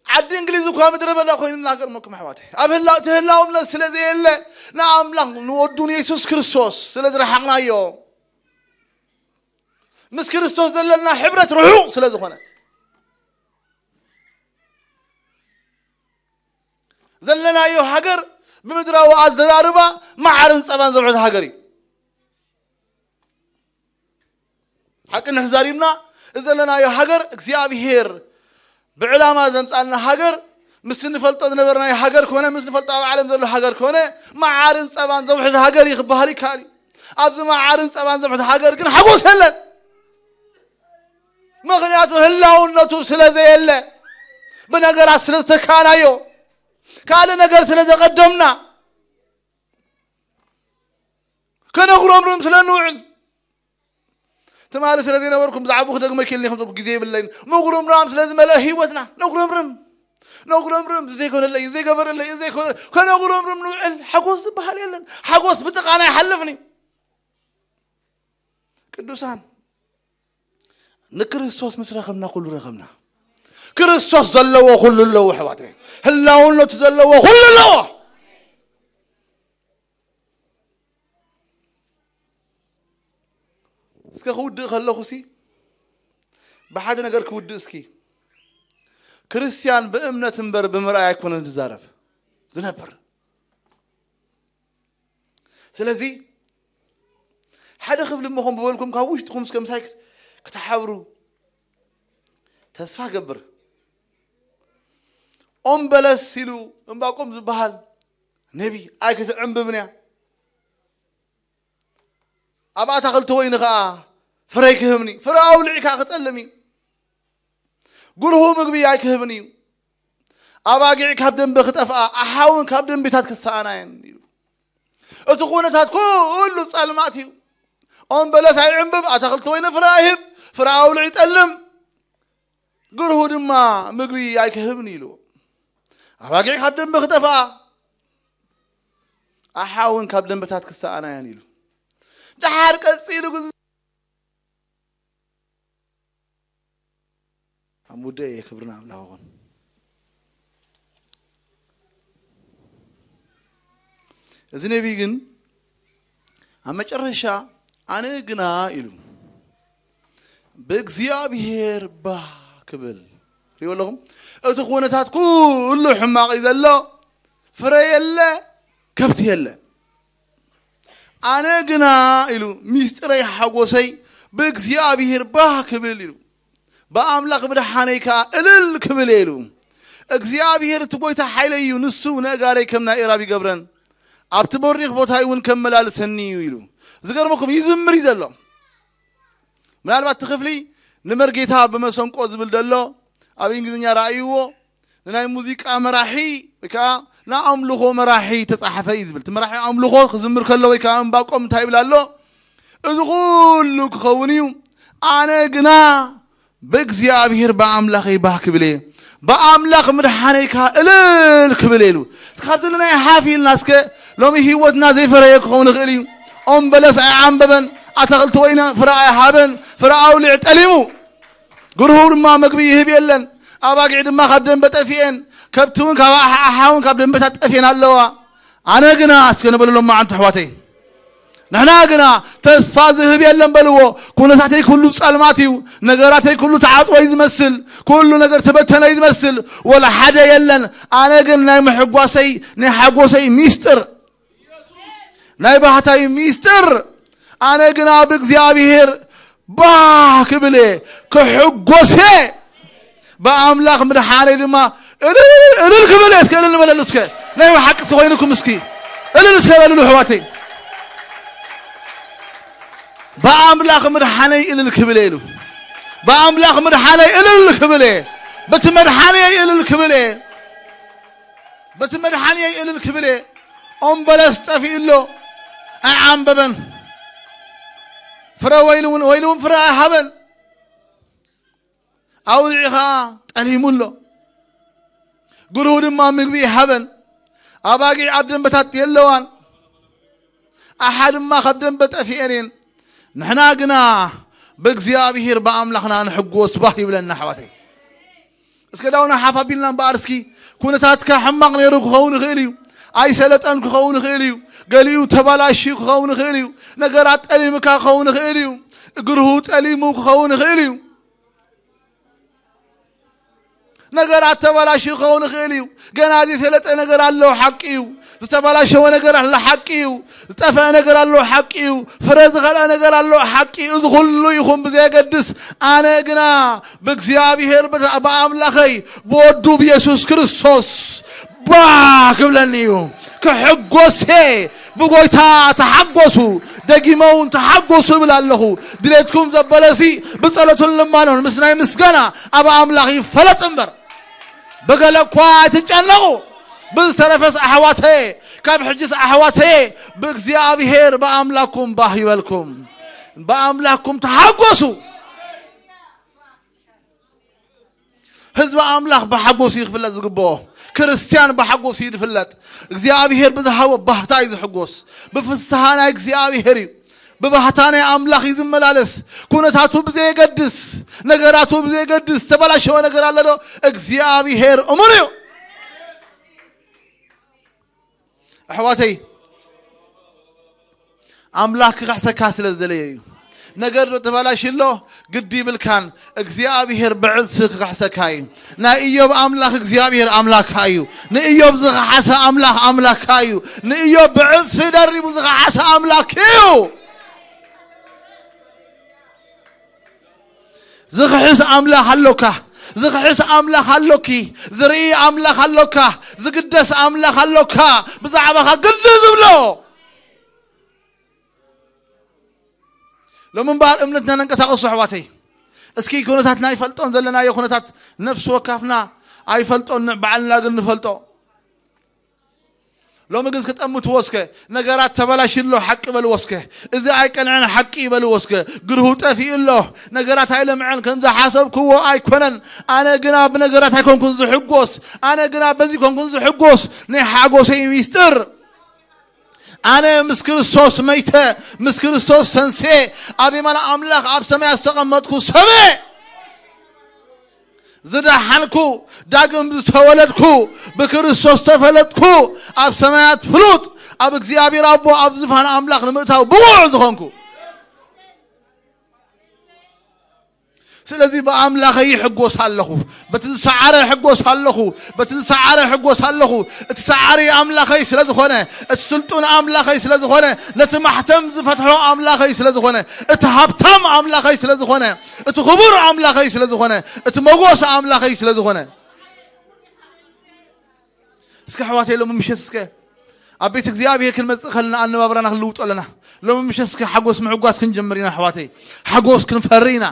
ዓዲ እንግሊዝ እኳ ምድረ በዳ ኮይንና፣ ገርመኩም ኣሕዋተይ፣ ኣብ ህላው እቲ ህላውነት ስለ ዘየለ፣ ንኣምላኽ ንወዱ ንየሱስ ክርስቶስ ስለ ዝረሓቕናዮ፣ ምስ ክርስቶስ ዘለና ሕብረት ርሑቕ ስለ ዝኾነ፣ ዘለናዮ ሃገር ብምድራዊ ኣዘራርባ መዓርን ጸባን ዘውሕዝ ሃገር እዩ። ሓቂ እንድሕር ዛሪብና፣ እዚ ዘለናዮ ሃገር እግዚኣብሄር ብዕላማ ዘምጻልና ሃገር፣ ምስ ንፈልጦ ዝነበርናዮ ሃገር ኮነ፣ ምስ ንፈልጦ ኣብ ዓለም ዘሎ ሃገር ኮነ፣ መዓርን ጸባን ዘውሕዝ ሃገር እዩ ክበሃል ይከኣል እዩ። ኣብዚ መዓርን ጸባን ዘውሕዝ ሃገር ግን ሓጎስ የለን። ምኽንያቱ ህላውነቱ ስለ ዘየለ፣ ብነገራት ስለ ዝተካናዮ፣ ካልእ ነገር ስለ ዘቐደምና፣ ከነጉረምርም ስለ ንውዕል። ትማሊ ስለ ዘይነበርኩም ብዛዕባኡ ክደግመ ክኢልኒ ከም ግዜ የብለይን። ምጉርምራም ስለ ዝመልአ ህይወትና ነጉረምርም። ነጉረምርም፣ ዘይኮነለይ፣ ዘይገበረለይ፣ ዘይኮነ፣ ከነጉረምርም ንውዕል። ሓጎስ ዝበሃል የለን። ሓጎስ ብጥቓና ኣይሓልፍን እዩ። ቅዱሳን፣ ንክርስቶስ ምስ ረኸብና ኩሉ ረኸብና። ክርስቶስ ዘለዎ ኩሉ ኣለዎ፣ ኣሕዋተይ። ህላውነቱ ዘለዎ ኩሉ ኣለዎ። እስከ ክውድእ ከለኹ ሲ፣ ብሓደ ነገር ክውድእ እስኪ። ክርስትያን ብእምነት እምበር ብምርኣይ ኣይኮነን ዝዛረብ፣ ዝነብር። ስለዚ ሓደ ክፍሊ እሞ ከም ዝበልኩም ካብ ውሽጥኹም እስከ ምሳይ ክትሓብሩ ተስፋ ገብር። ኦም በለስ ኢሉ እምባቆም ዝበሃል ነቢ፣ ኣይክትዕምብብን እያ። ኣብ ኣታኽልቲ ወይኒ ኸኣ ፍረ ኣይክህብን እዩ። ፍረ ኣውሊዕ ከኣ ክጠልም እዩ። ጉርሁ ምግቢ ኣይክህብን እዩ። ኣባጊዕ ካብ ደንበ ክጠፍኣ፣ ኣሓውን ካብ ደንቢታት ክሰኣና እየን ኢሉ። እቲ ኩነታት ኩሉ ጸልማት እዩ። ኦም በለስ ኣይዕምብብ፣ ኣታኽልቲ ወይኒ ፍረ ኣይህብ፣ ፍረ ኣውሊዕ ይጠልም፣ ግርሁ ድማ ምግቢ ኣይክህብን ኢሉ። ኣባጊዕ ካብ ደንበ ክጠፍኣ፣ ኣሓውን ካብ ደንበታት ክሰኣና እየን ኢሉ። ደሓር ቀጺሉ ግን ኣብ ውደ እየ ክብሪ ንኣምላኽ ይኹን። እዚ ነቢይ ግን ኣብ መጨረሻ ኣነ ግና ኢሉ ብእግዚኣብሔር ባህ ክብል ሪኦ ኣለኹም። እቲ ኩነታት ኩሉ ሕማቕ እዩ ዘሎ፣ ፍረ የለ፣ ከብቲ የለ። ኣነ ግና ኢሉ ሚስጥረይ ሓጎሰይ ብእግዚኣብሔር ባህ ክብል ኢሉ ብኣምላኽ ምድሓነይ ከኣ እልል ክብል እየ ኢሉ። እግዚኣብሔር እቲ ጐይታ ሓይለይ እዩ፣ ንሱ ነእጋረይ ከም ናይ ኤራብ ይገብረን፣ ኣብቲ በሪኽ ቦታይ እውን ከመላልሰኒ እዩ ኢሉ። ዝገርመኩም ይዝምር እዩ ዘሎ። ምናልባት እቲ ክፍሊ ንመርጌታ ብመሰንቆ ዝብል ዘሎ ኣብ እንግሊዝኛ ረኣይዎ፣ ንናይ ሙዚቃ መራሒ ወይ ከዓ ንኣምልኾ መራሒ ተጻሓፈ እዩ ዝብል። እቲ መራሒ ኣምልኾ ክዝምር ከሎ ወይ ከዓ እምባቆም እንታይ ይብል ኣሎ? እዚ ኩሉ ክኸውን እዩ፣ ኣነ ግና ብእግዚኣብሔር ብኣምላኸይ ባህ ክብል እየ፣ ብኣምላኽ ምድሓነይ ከኣ እልል ክብል እየ ኢሉ። እስኪ ካብዚ ናይ ሓፍ ኢልና እስከ ሎሚ ህይወትና ዘይፈረየ ክኸውን ይኽእል እዩ። ኦም በለስ ኣይዓንበበን፣ ኣታኽልቲ ወይኒ ፍረ ኣይሃበን፣ ፍረ ኣውሊዕ ጠሊሙ። ግርሁ ድማ መግቢ ይህብ የለን፣ ኣባጊዕ ድማ ካብ ደንበ ጠፊኤን፣ ከብቲ እውን ካብ ኣሓ-፣ ኣሓ እውን ካብ ደንበታት ጠፊኤን ኣለዋ። ኣነ ግና እስከ ንበሉ ሎማዓንቲ ኣሕዋተይ፣ ንሕና ግና ተስፋ ዝህብ የለን በልዎ። ኩነታተይ ኩሉ ጸልማት እዩ፣ ነገራተይ ኩሉ ተዓጽወ እዩ ዝመስል፣ ኩሉ ነገር ተበተነ እዩ ዝመስል፣ ወላ ሓደ የለን። ኣነ ግን ናይ ምሕጓሰይ ናይ ሓጎሰይ ሚስጥር፣ ናይ ባህታይ ሚስጥር፣ ኣነ ግና ብእግዚኣብሔር ባህ ክብል እየ፣ ክሕጎስ እየ። ብኣምላኽ ምድሓነይ ድማ እልል እልል ክብል እየ። እስከ እልል ንበለሉ እስከ። ናይ ብሓቂ እስከ ኮይንኩም እስኪ እልል እስከ በልሉ ኣሕዋተይ። ብኣምላኽ ምድሓነይ እልል ክብል እየ ኢሉ። ብኣምላኽ ምድሓነይ እልል ክብል እየ። በቲ መድሓነይ እልል ክብል እየ። በቲ መድሓንየይ እልል ክብል እየ። ኦም በለስ ጠፊኡ ኣሎ፣ ኣይዓንበበን። ፍረ ወይኒ እውን፣ ወይኒ እውን ፍረ ኣይሃበን። ኣውሊዕ ኸዓ ጠሊሙ ኣሎ። ግርሁ ድማ ምግቢ ይሃበን። ኣባጊዕ ኣብ ደንበታት የለዋን፣ ኣሓ ድማ ካብ ደንበ ጠፊኤን እየን። ንሕና ግና ብእግዚኣብሔር ብኣምላኽና ንሕጎስ ባህ ይብለና ኣሕዋተይ። እስከ ዳውና ሓፍ ኣቢልና እምበኣር እስኪ፣ ኩነታትካ ሕማቕ ነይሩ ክኸውን ይኽእል እዩ። ኣይሰለጠን ክኸውን ይኽእል እዩ። ገሊኡ ተባላሽዩ ክኸውን ይኽእል እዩ። ነገራት ጠሊምካ ክኸውን ይኽእል እዩ። ግርሁ ጠሊሙ ክኸውን ይኽእል እዩ። ነገራት ተባላሽዩ ክኸውን ይኽእል እዩ። ገና ዘይሰለጠ ነገር ኣሎ፣ ሓቂ እዩ። ዝተባላሸወ ነገር ኣሎ፣ ሓቂ እዩ። ዝጠፍአ ነገር ኣሎ፣ ሓቂ እዩ። ፍረ ዝኸልአ ነገር ኣሎ፣ ሓቂ እዩ። እዚ ኩሉ ይኹን ብዘየገድስ፣ ኣነ ግና ብእግዚኣብሔር ብታ-፣ ብኣምላኸይ ብወዱ ብየሱስ ክርስቶስ ባህ ክብለኒ እዩ። ክሕጎስ እየ። ብጎይታ ተሓጎሱ፣ ደጊመ እውን ተሓጎሱ እብል ኣለኹ። ድሌትኩም ዘበለሲ ብጸሎትን ልማኖን ምስ ናይ ምስጋና ኣብ ኣምላኽ ይፈለጥ እምበር፣ ብገለ እኳ ኣይትጨነቑ። ብዝተረፈስ ኣሕዋተየ፣ ካብ ሕጅስ ኣሕዋተየ፣ ብእግዚኣብሔር ብኣምላኩም ባህ ይበልኩም፣ ብኣምላኩም ተሓጎሱ። ህዝቢ ኣምላኽ ብሓጎስ እዩ ክፍለጥ ዝግብኦ። ክርስትያን ብሓጎስ እዩ ዝፍለጥ። እግዚኣብሔር ብዝሃቦ ባህታ እዩ ዝሕጎስ። ብፍስሃ ናይ እግዚኣብሔር እዩ። ብባህታ ናይ ኣምላኽ እዩ ዝመላለስ። ኩነታቱ ብዘየገድስ፣ ነገራቱ ብዘየገድስ፣ ዝተበላሸወ ነገር ኣሎ ዶ? እግዚኣብሔር እሙን እዩ። ኣሕዋተይ፣ ኣምላኽ ክኽሕሰካ ስለ ዝደለየ እዩ። ነገር ዶ ተበላሽ ኣሎ፣ ግዲ ይብልካን። እግዚኣብሔር ብዕጽፊ ክኽሕሰካ እዩ። ናይ ኢዮብ ኣምላኽ እግዚኣብሔር ኣምላኽካ እዩ። ንኢዮብ ዝኸሓሰ ኣምላኽ ኣምላኽካ እዩ። ንኢዮብ ብዕጽፊ ደሪቡ ዝኸሓሰ ኣምላኽ እዩ። ዝኽሕስ ኣምላኽ ኣሎካ። ዝኽሕስ ኣምላኽ ኣሎኪ። ዝርኢ ኣምላኽ ኣሎካ። ዝግደስ ኣምላኽ ኣሎካ። ብዛዕባኻ ግዲ ዝብሎ። ሎም እምበኣር እምነትና ነንቀሳቐሱ ኣሕዋተይ። እስኪ ኩነታትና ኣይፈልጦን፣ ዘለናዮ ኩነታት ነፍሲ ወከፍና ኣይፈልጦን፣ ንባዕልና ግን ንፈልጦ። ሎሚ ግን እስከ ጠምትዎ እስከ፣ ነገራት ተበላሽሎ ሓቂ በልዎ እስከ፣ እዚ ኣይቀንዐን ሓቂ በልዎ እስከ፣ ግርሁ ጠፊኡ ኣሎ፣ ነገራት ኣይለምዐን ከም ዝሓሰብክዎ ኣይኮነን። ኣነ ግና ብነገራት ኣይኮንኩን ዝሕጎስ፣ ኣነ ግና በዚ ኮንኩን ዝሕጎስ፣ ናይ ሓጎሰይ ሚስጥር ኣነ ምስ ክርስቶስ መይተ፣ ምስ ክርስቶስ ተንስኤ፣ ኣብ የማን ኣምላኽ ኣብ ሰማያት ዝተቐመጥኩ ሰብእ። ዝደሓንኩ፣ ዳግም ዝተወለድኩ፣ ብክርስቶስ ተፈለጥኩ፣ ኣብ ሰማያት ፍሉጥ፣ ኣብ እግዚኣብሔር ኣቦ ኣብ ዝፋን ኣምላኽ ንምእታው ብቑዕ ዝኾንኩ። ስለዚ ብኣምላኸይ ይሕጎስ ኣለኹ፣ በቲ ዝሰዓረ ይሕጎስ ኣለኹ፣ በቲ ዝሰዓረ ይሕጎስ ኣለኹ። እቲ ሰዓሪ ኣምላኸይ ስለ ዝኾነ፣ እቲ ስልጡን ኣምላኸይ ስለ ዝኾነ፣ ነቲ ማሕተም ዝፈትሖ ኣምላኸይ ስለ ዝኾነ፣ እቲ ሃብታም ኣምላኸይ ስለ ዝኾነ፣ እቲ ክቡር ኣምላኸይ ስለ ዝኾነ፣ እቲ መጎስ ኣምላኸይ ስለ ዝኾነ። እስከ ኣሕዋተይ ሎሚ ምሸት እስከ ኣብ ቤት እግዚኣብሔር ክንመጽእ ከለና ኣነባብራና ክንልውጦ ኣለና። ሎሚ ምሸት እስከ ሓጎስ ምሕጓስ ክንጀምር ኢና ኣሕዋተይ። ሓጎስ ክንፈሪ ኢና።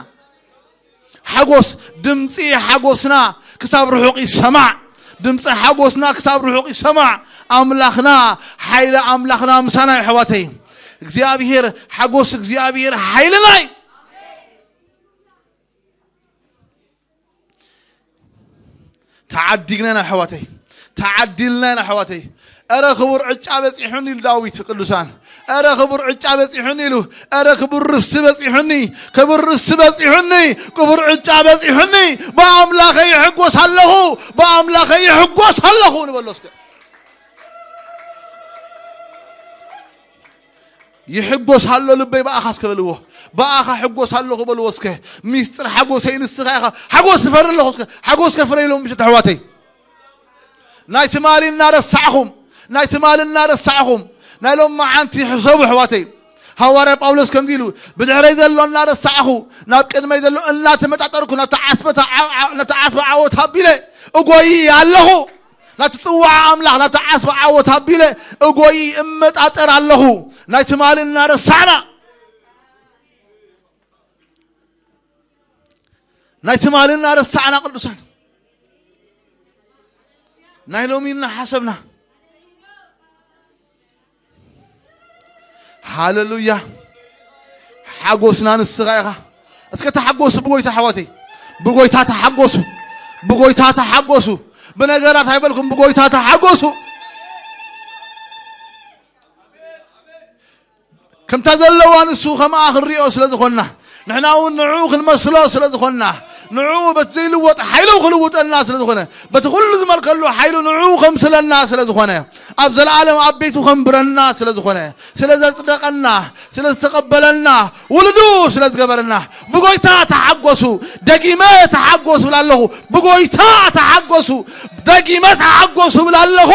ሓጎስ፣ ድምፂ ሓጎስና ክሳብ ርሑቕ ይሰማዕ። ድምፂ ሓጎስና ክሳብ ርሑቕ ይሰማዕ። ኣምላኽና፣ ሓይሊ ኣምላኽና ምሳና እዩ ኣሕዋተይ። እግዚኣብሔር፣ ሓጎስ እግዚኣብሔር ሓይልና እዩ። ተዓዲግና ኢና ኣሕዋተይ፣ ተዓዲልና ኢና ኣሕዋተይ። እረ ክቡር ዕጫ በፂሑኒ ኢሉ ዳዊት ቅዱሳን፣ እረ ክቡር ዕጫ በፂሑኒ ኢሉ፣ እረ ክቡር ርስቲ በፂሑኒ፣ ክቡር ርስቲ በፂሑኒ፣ ክቡር ዕጫ በፂሑኒ፣ ብኣምላኸይ ይሕጎስ ኣለኹ፣ ብኣምላኸይ ይሕጎስ ኣለኹ ንበሎ እስከ። ይሕጎስ ኣሎ ልበይ ብኣኻ እስከ በልዎ። ብኣኻ ሕጎስ ኣለኹ በልዎ እስከ። ሚስጥር ሓጎሰይ ንስኻ ኢኻ። ሓጎስ ዝፈሪ ኣለኹ እስከ። ሓጎስ ከፍረ ኢሎም ምሸት ኣሕዋተይ። ናይ ትማሊ እናረሳዕኹም፣ ናይ ትማሊ እናረሳዕኹም፣ ናይ ሎም መዓንቲ ሕሰቡ ኣሕዋተይ። ሃዋርያ ጳውሎስ ከምዚ ኢሉ፣ ብድሕረይ ዘሎ እናረሳዕኹ፣ ናብ ቅድመይ ዘሎ እናተመጣጠርኩ፣ ናብቲ ዓስበ ተዓ-፣ ናብቲ ዓስበ ዓወት ኣቢለ እጎይ ኣለኹ። ናብቲ ጽዋዓ ኣምላኽ፣ ናብቲ ዓስቢ ዓወት ኣቢለ እጎይ እመጣጠር ኣለኹ። ናይ ትማሊ እናረሳዕና፣ ናይ ትማሊ እናረሳዕና ቅዱሳን፣ ናይ ሎሚ እናሓሰብና፣ ሃሌሉያ። ሓጎስና ንስኻ ኢኻ። እስከ ተሓጎሱ ብጎይታ ኣሕዋተይ። ብጎይታ ተሓጎሱ። ብጎይታ ተሓጎሱ። ብነገራት ኣይበልኩም፣ ብጎይታ ተሓጎሱ። ከምታ ዘለዋ ንሱ ከምኣ ክንሪኦ ስለ ዝኾንና፣ ንሕና እውን ንዕኡ ክንመስሎ ስለ ዝኾንና፣ ንዕኡ በቲ ዘይልወጥ ሓይሉ ክልውጠና ስለ ዝኾነ፣ በቲ ኩሉ ዝመልከሉ ሓይሉ ንዕኡ ከምስለና ስለ ዝኾነ፣ ኣብ ዘለኣለም ኣብ ቤቱ ከምብረና ስለ ዝኾነ፣ ስለ ዘጽደቐና፣ ስለ ዝተቐበለና፣ ውሉዱ ስለ ዝገበረና፣ ብጎይታ ተሓጎሱ። ደጊመ ተሓጎሱ ብላ ኣለኹ። ብጎይታ ተሓጎሱ። ደጊመ ተሓጎሱ ብላ ኣለኹ።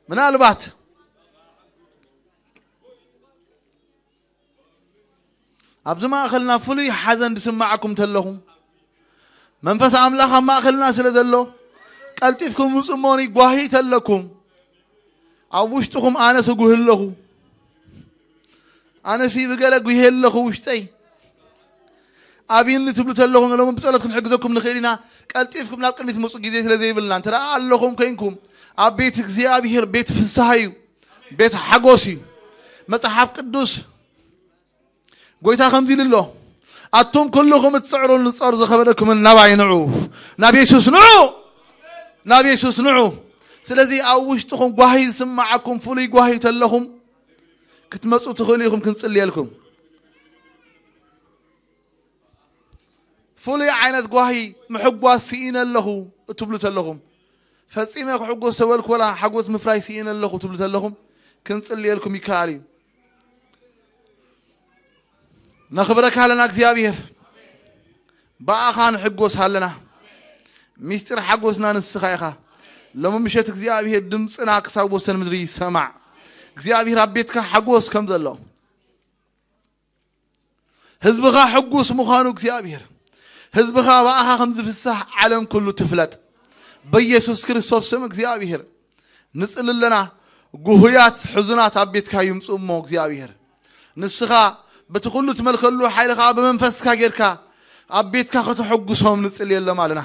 ምናልባት ኣብዚ ማእኸልና ፍሉይ ሓዘን ዝስማዓኩም ተለኹም፣ መንፈስ ኣምላኽ ኣብ ማእኸልና ስለ ዘሎ፣ ቀልጢፍኩም ውጹ እሞኒ ጓሂ ተለኩም። ኣብ ውሽጥኹም ኣነስ እጉህ ኣለኹ። ኣነስ ብገለ ጉሄ ኣለኹ ውሽጠይ። ኣብይኒ ትብሉ ተለኹም፣ ሎም ብጸሎት ክንሕግዘኩም ንኽእል ኢና። ቀልጢፍኩም ናብ ቅድሚት ምጹ፣ ግዜ ስለ ዘይብልና። እንተ ደኣ ኣለኹም ኮይንኩም፣ ኣብ ቤት እግዚኣብሔር ቤት ፍስሃ እዩ፣ ቤት ሓጎስ እዩ። መጽሓፍ ቅዱስ ጎይታ ከምዚ ኢሉ ኣሎ፣ ኣቱም ኩልኹም እትጽዕሩን ንጾር ዝኸበደኩምን ናባይ ንዑ። ናብ የሱስ ንዑ። ናብ የሱስ ንዑ። ስለዚ ኣብ ውሽጥኹም ጓሂ ዝስምዓኩም፣ ፍሉይ ጓሂ ተለኹም፣ ክትመጹ ትኽእሉ ኢኹም፣ ክንጽልየልኩም። ፍሉይ ዓይነት ጓሂ፣ ምሕጓስ ስኢነ ኣለኹ እትብሉ ተለኹም፣ ፈጺመ ክሕጎስ ተበልኩ፣ ወላ ሓጎስ ምፍራይ ስኢነ ኣለኹ ትብሉ ተለኹም፣ ክንጽልየልኩም ይከኣል እዩ። ነኽብረካ ኣለና እግዚኣብሔር፣ ብኣኻ ንሕጎስ ኣለና። ሚስጢር ሓጎስና ንስኻ ኢኻ። ሎሚ ምሸት እግዚኣብሔር ድምፅና ክሳብ ወሰን ምድሪ ይሰማዕ። እግዚኣብሔር ኣብ ቤትካ ሓጎስ ከም ዘሎ፣ ህዝብኻ ሕጉስ ምዃኑ እግዚኣብሔር፣ ህዝብኻ ብኣኻ ከም ዝፍሳሕ ዓለም ኩሉ ትፍለጥ። በኢየሱስ ክርስቶስ ስም እግዚኣብሔር ንጽሊ ኣለና። ጉሁያት ሕዙናት ኣብ ቤትካ ይምጽኡ እሞ እግዚኣብሔር፣ ንስኻ በቲ ኩሉ ትመልከሉ ሓይልኻ ብመንፈስካ ጌርካ ኣብ ቤትካ ከተሐጉሶም ንጽልየሎም ኣለና።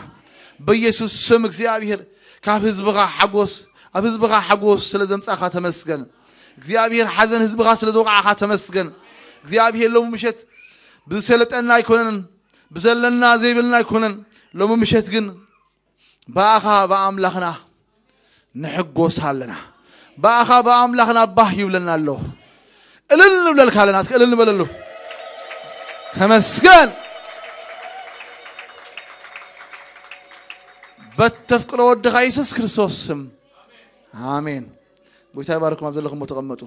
በኢየሱስ ስም እግዚኣብሔር ካብ ህዝብኻ ሓጎስ፣ ኣብ ህዝብኻ ሓጎስ ስለ ዘምጻእካ ተመስገን። እግዚኣብሔር ሓዘን ህዝብኻ ስለ ዘውቃዕካ ተመስገን። እግዚኣብሔር ሎሚ ምሸት ብዝሰለጠና ኣይኮነን፣ ብዘለና ዘይብልና ኣይኮነን። ሎሚ ምሸት ግን ብኣኻ ብኣምላኽና ንሕጎስ ኣለና። ብኣኻ ብኣምላኽና ባህ ይብለና ኣሎ። እልል ንብለልካ ኣለና። እስከ እልል ንበለሉ። ተመስገን። በተፍቅሮ ወድኻ የሱስ ክርስቶስ ስም። ኣሜን። ጎይታ ይባርኩም። ኣብ ዘለኹም ተቐመጡ።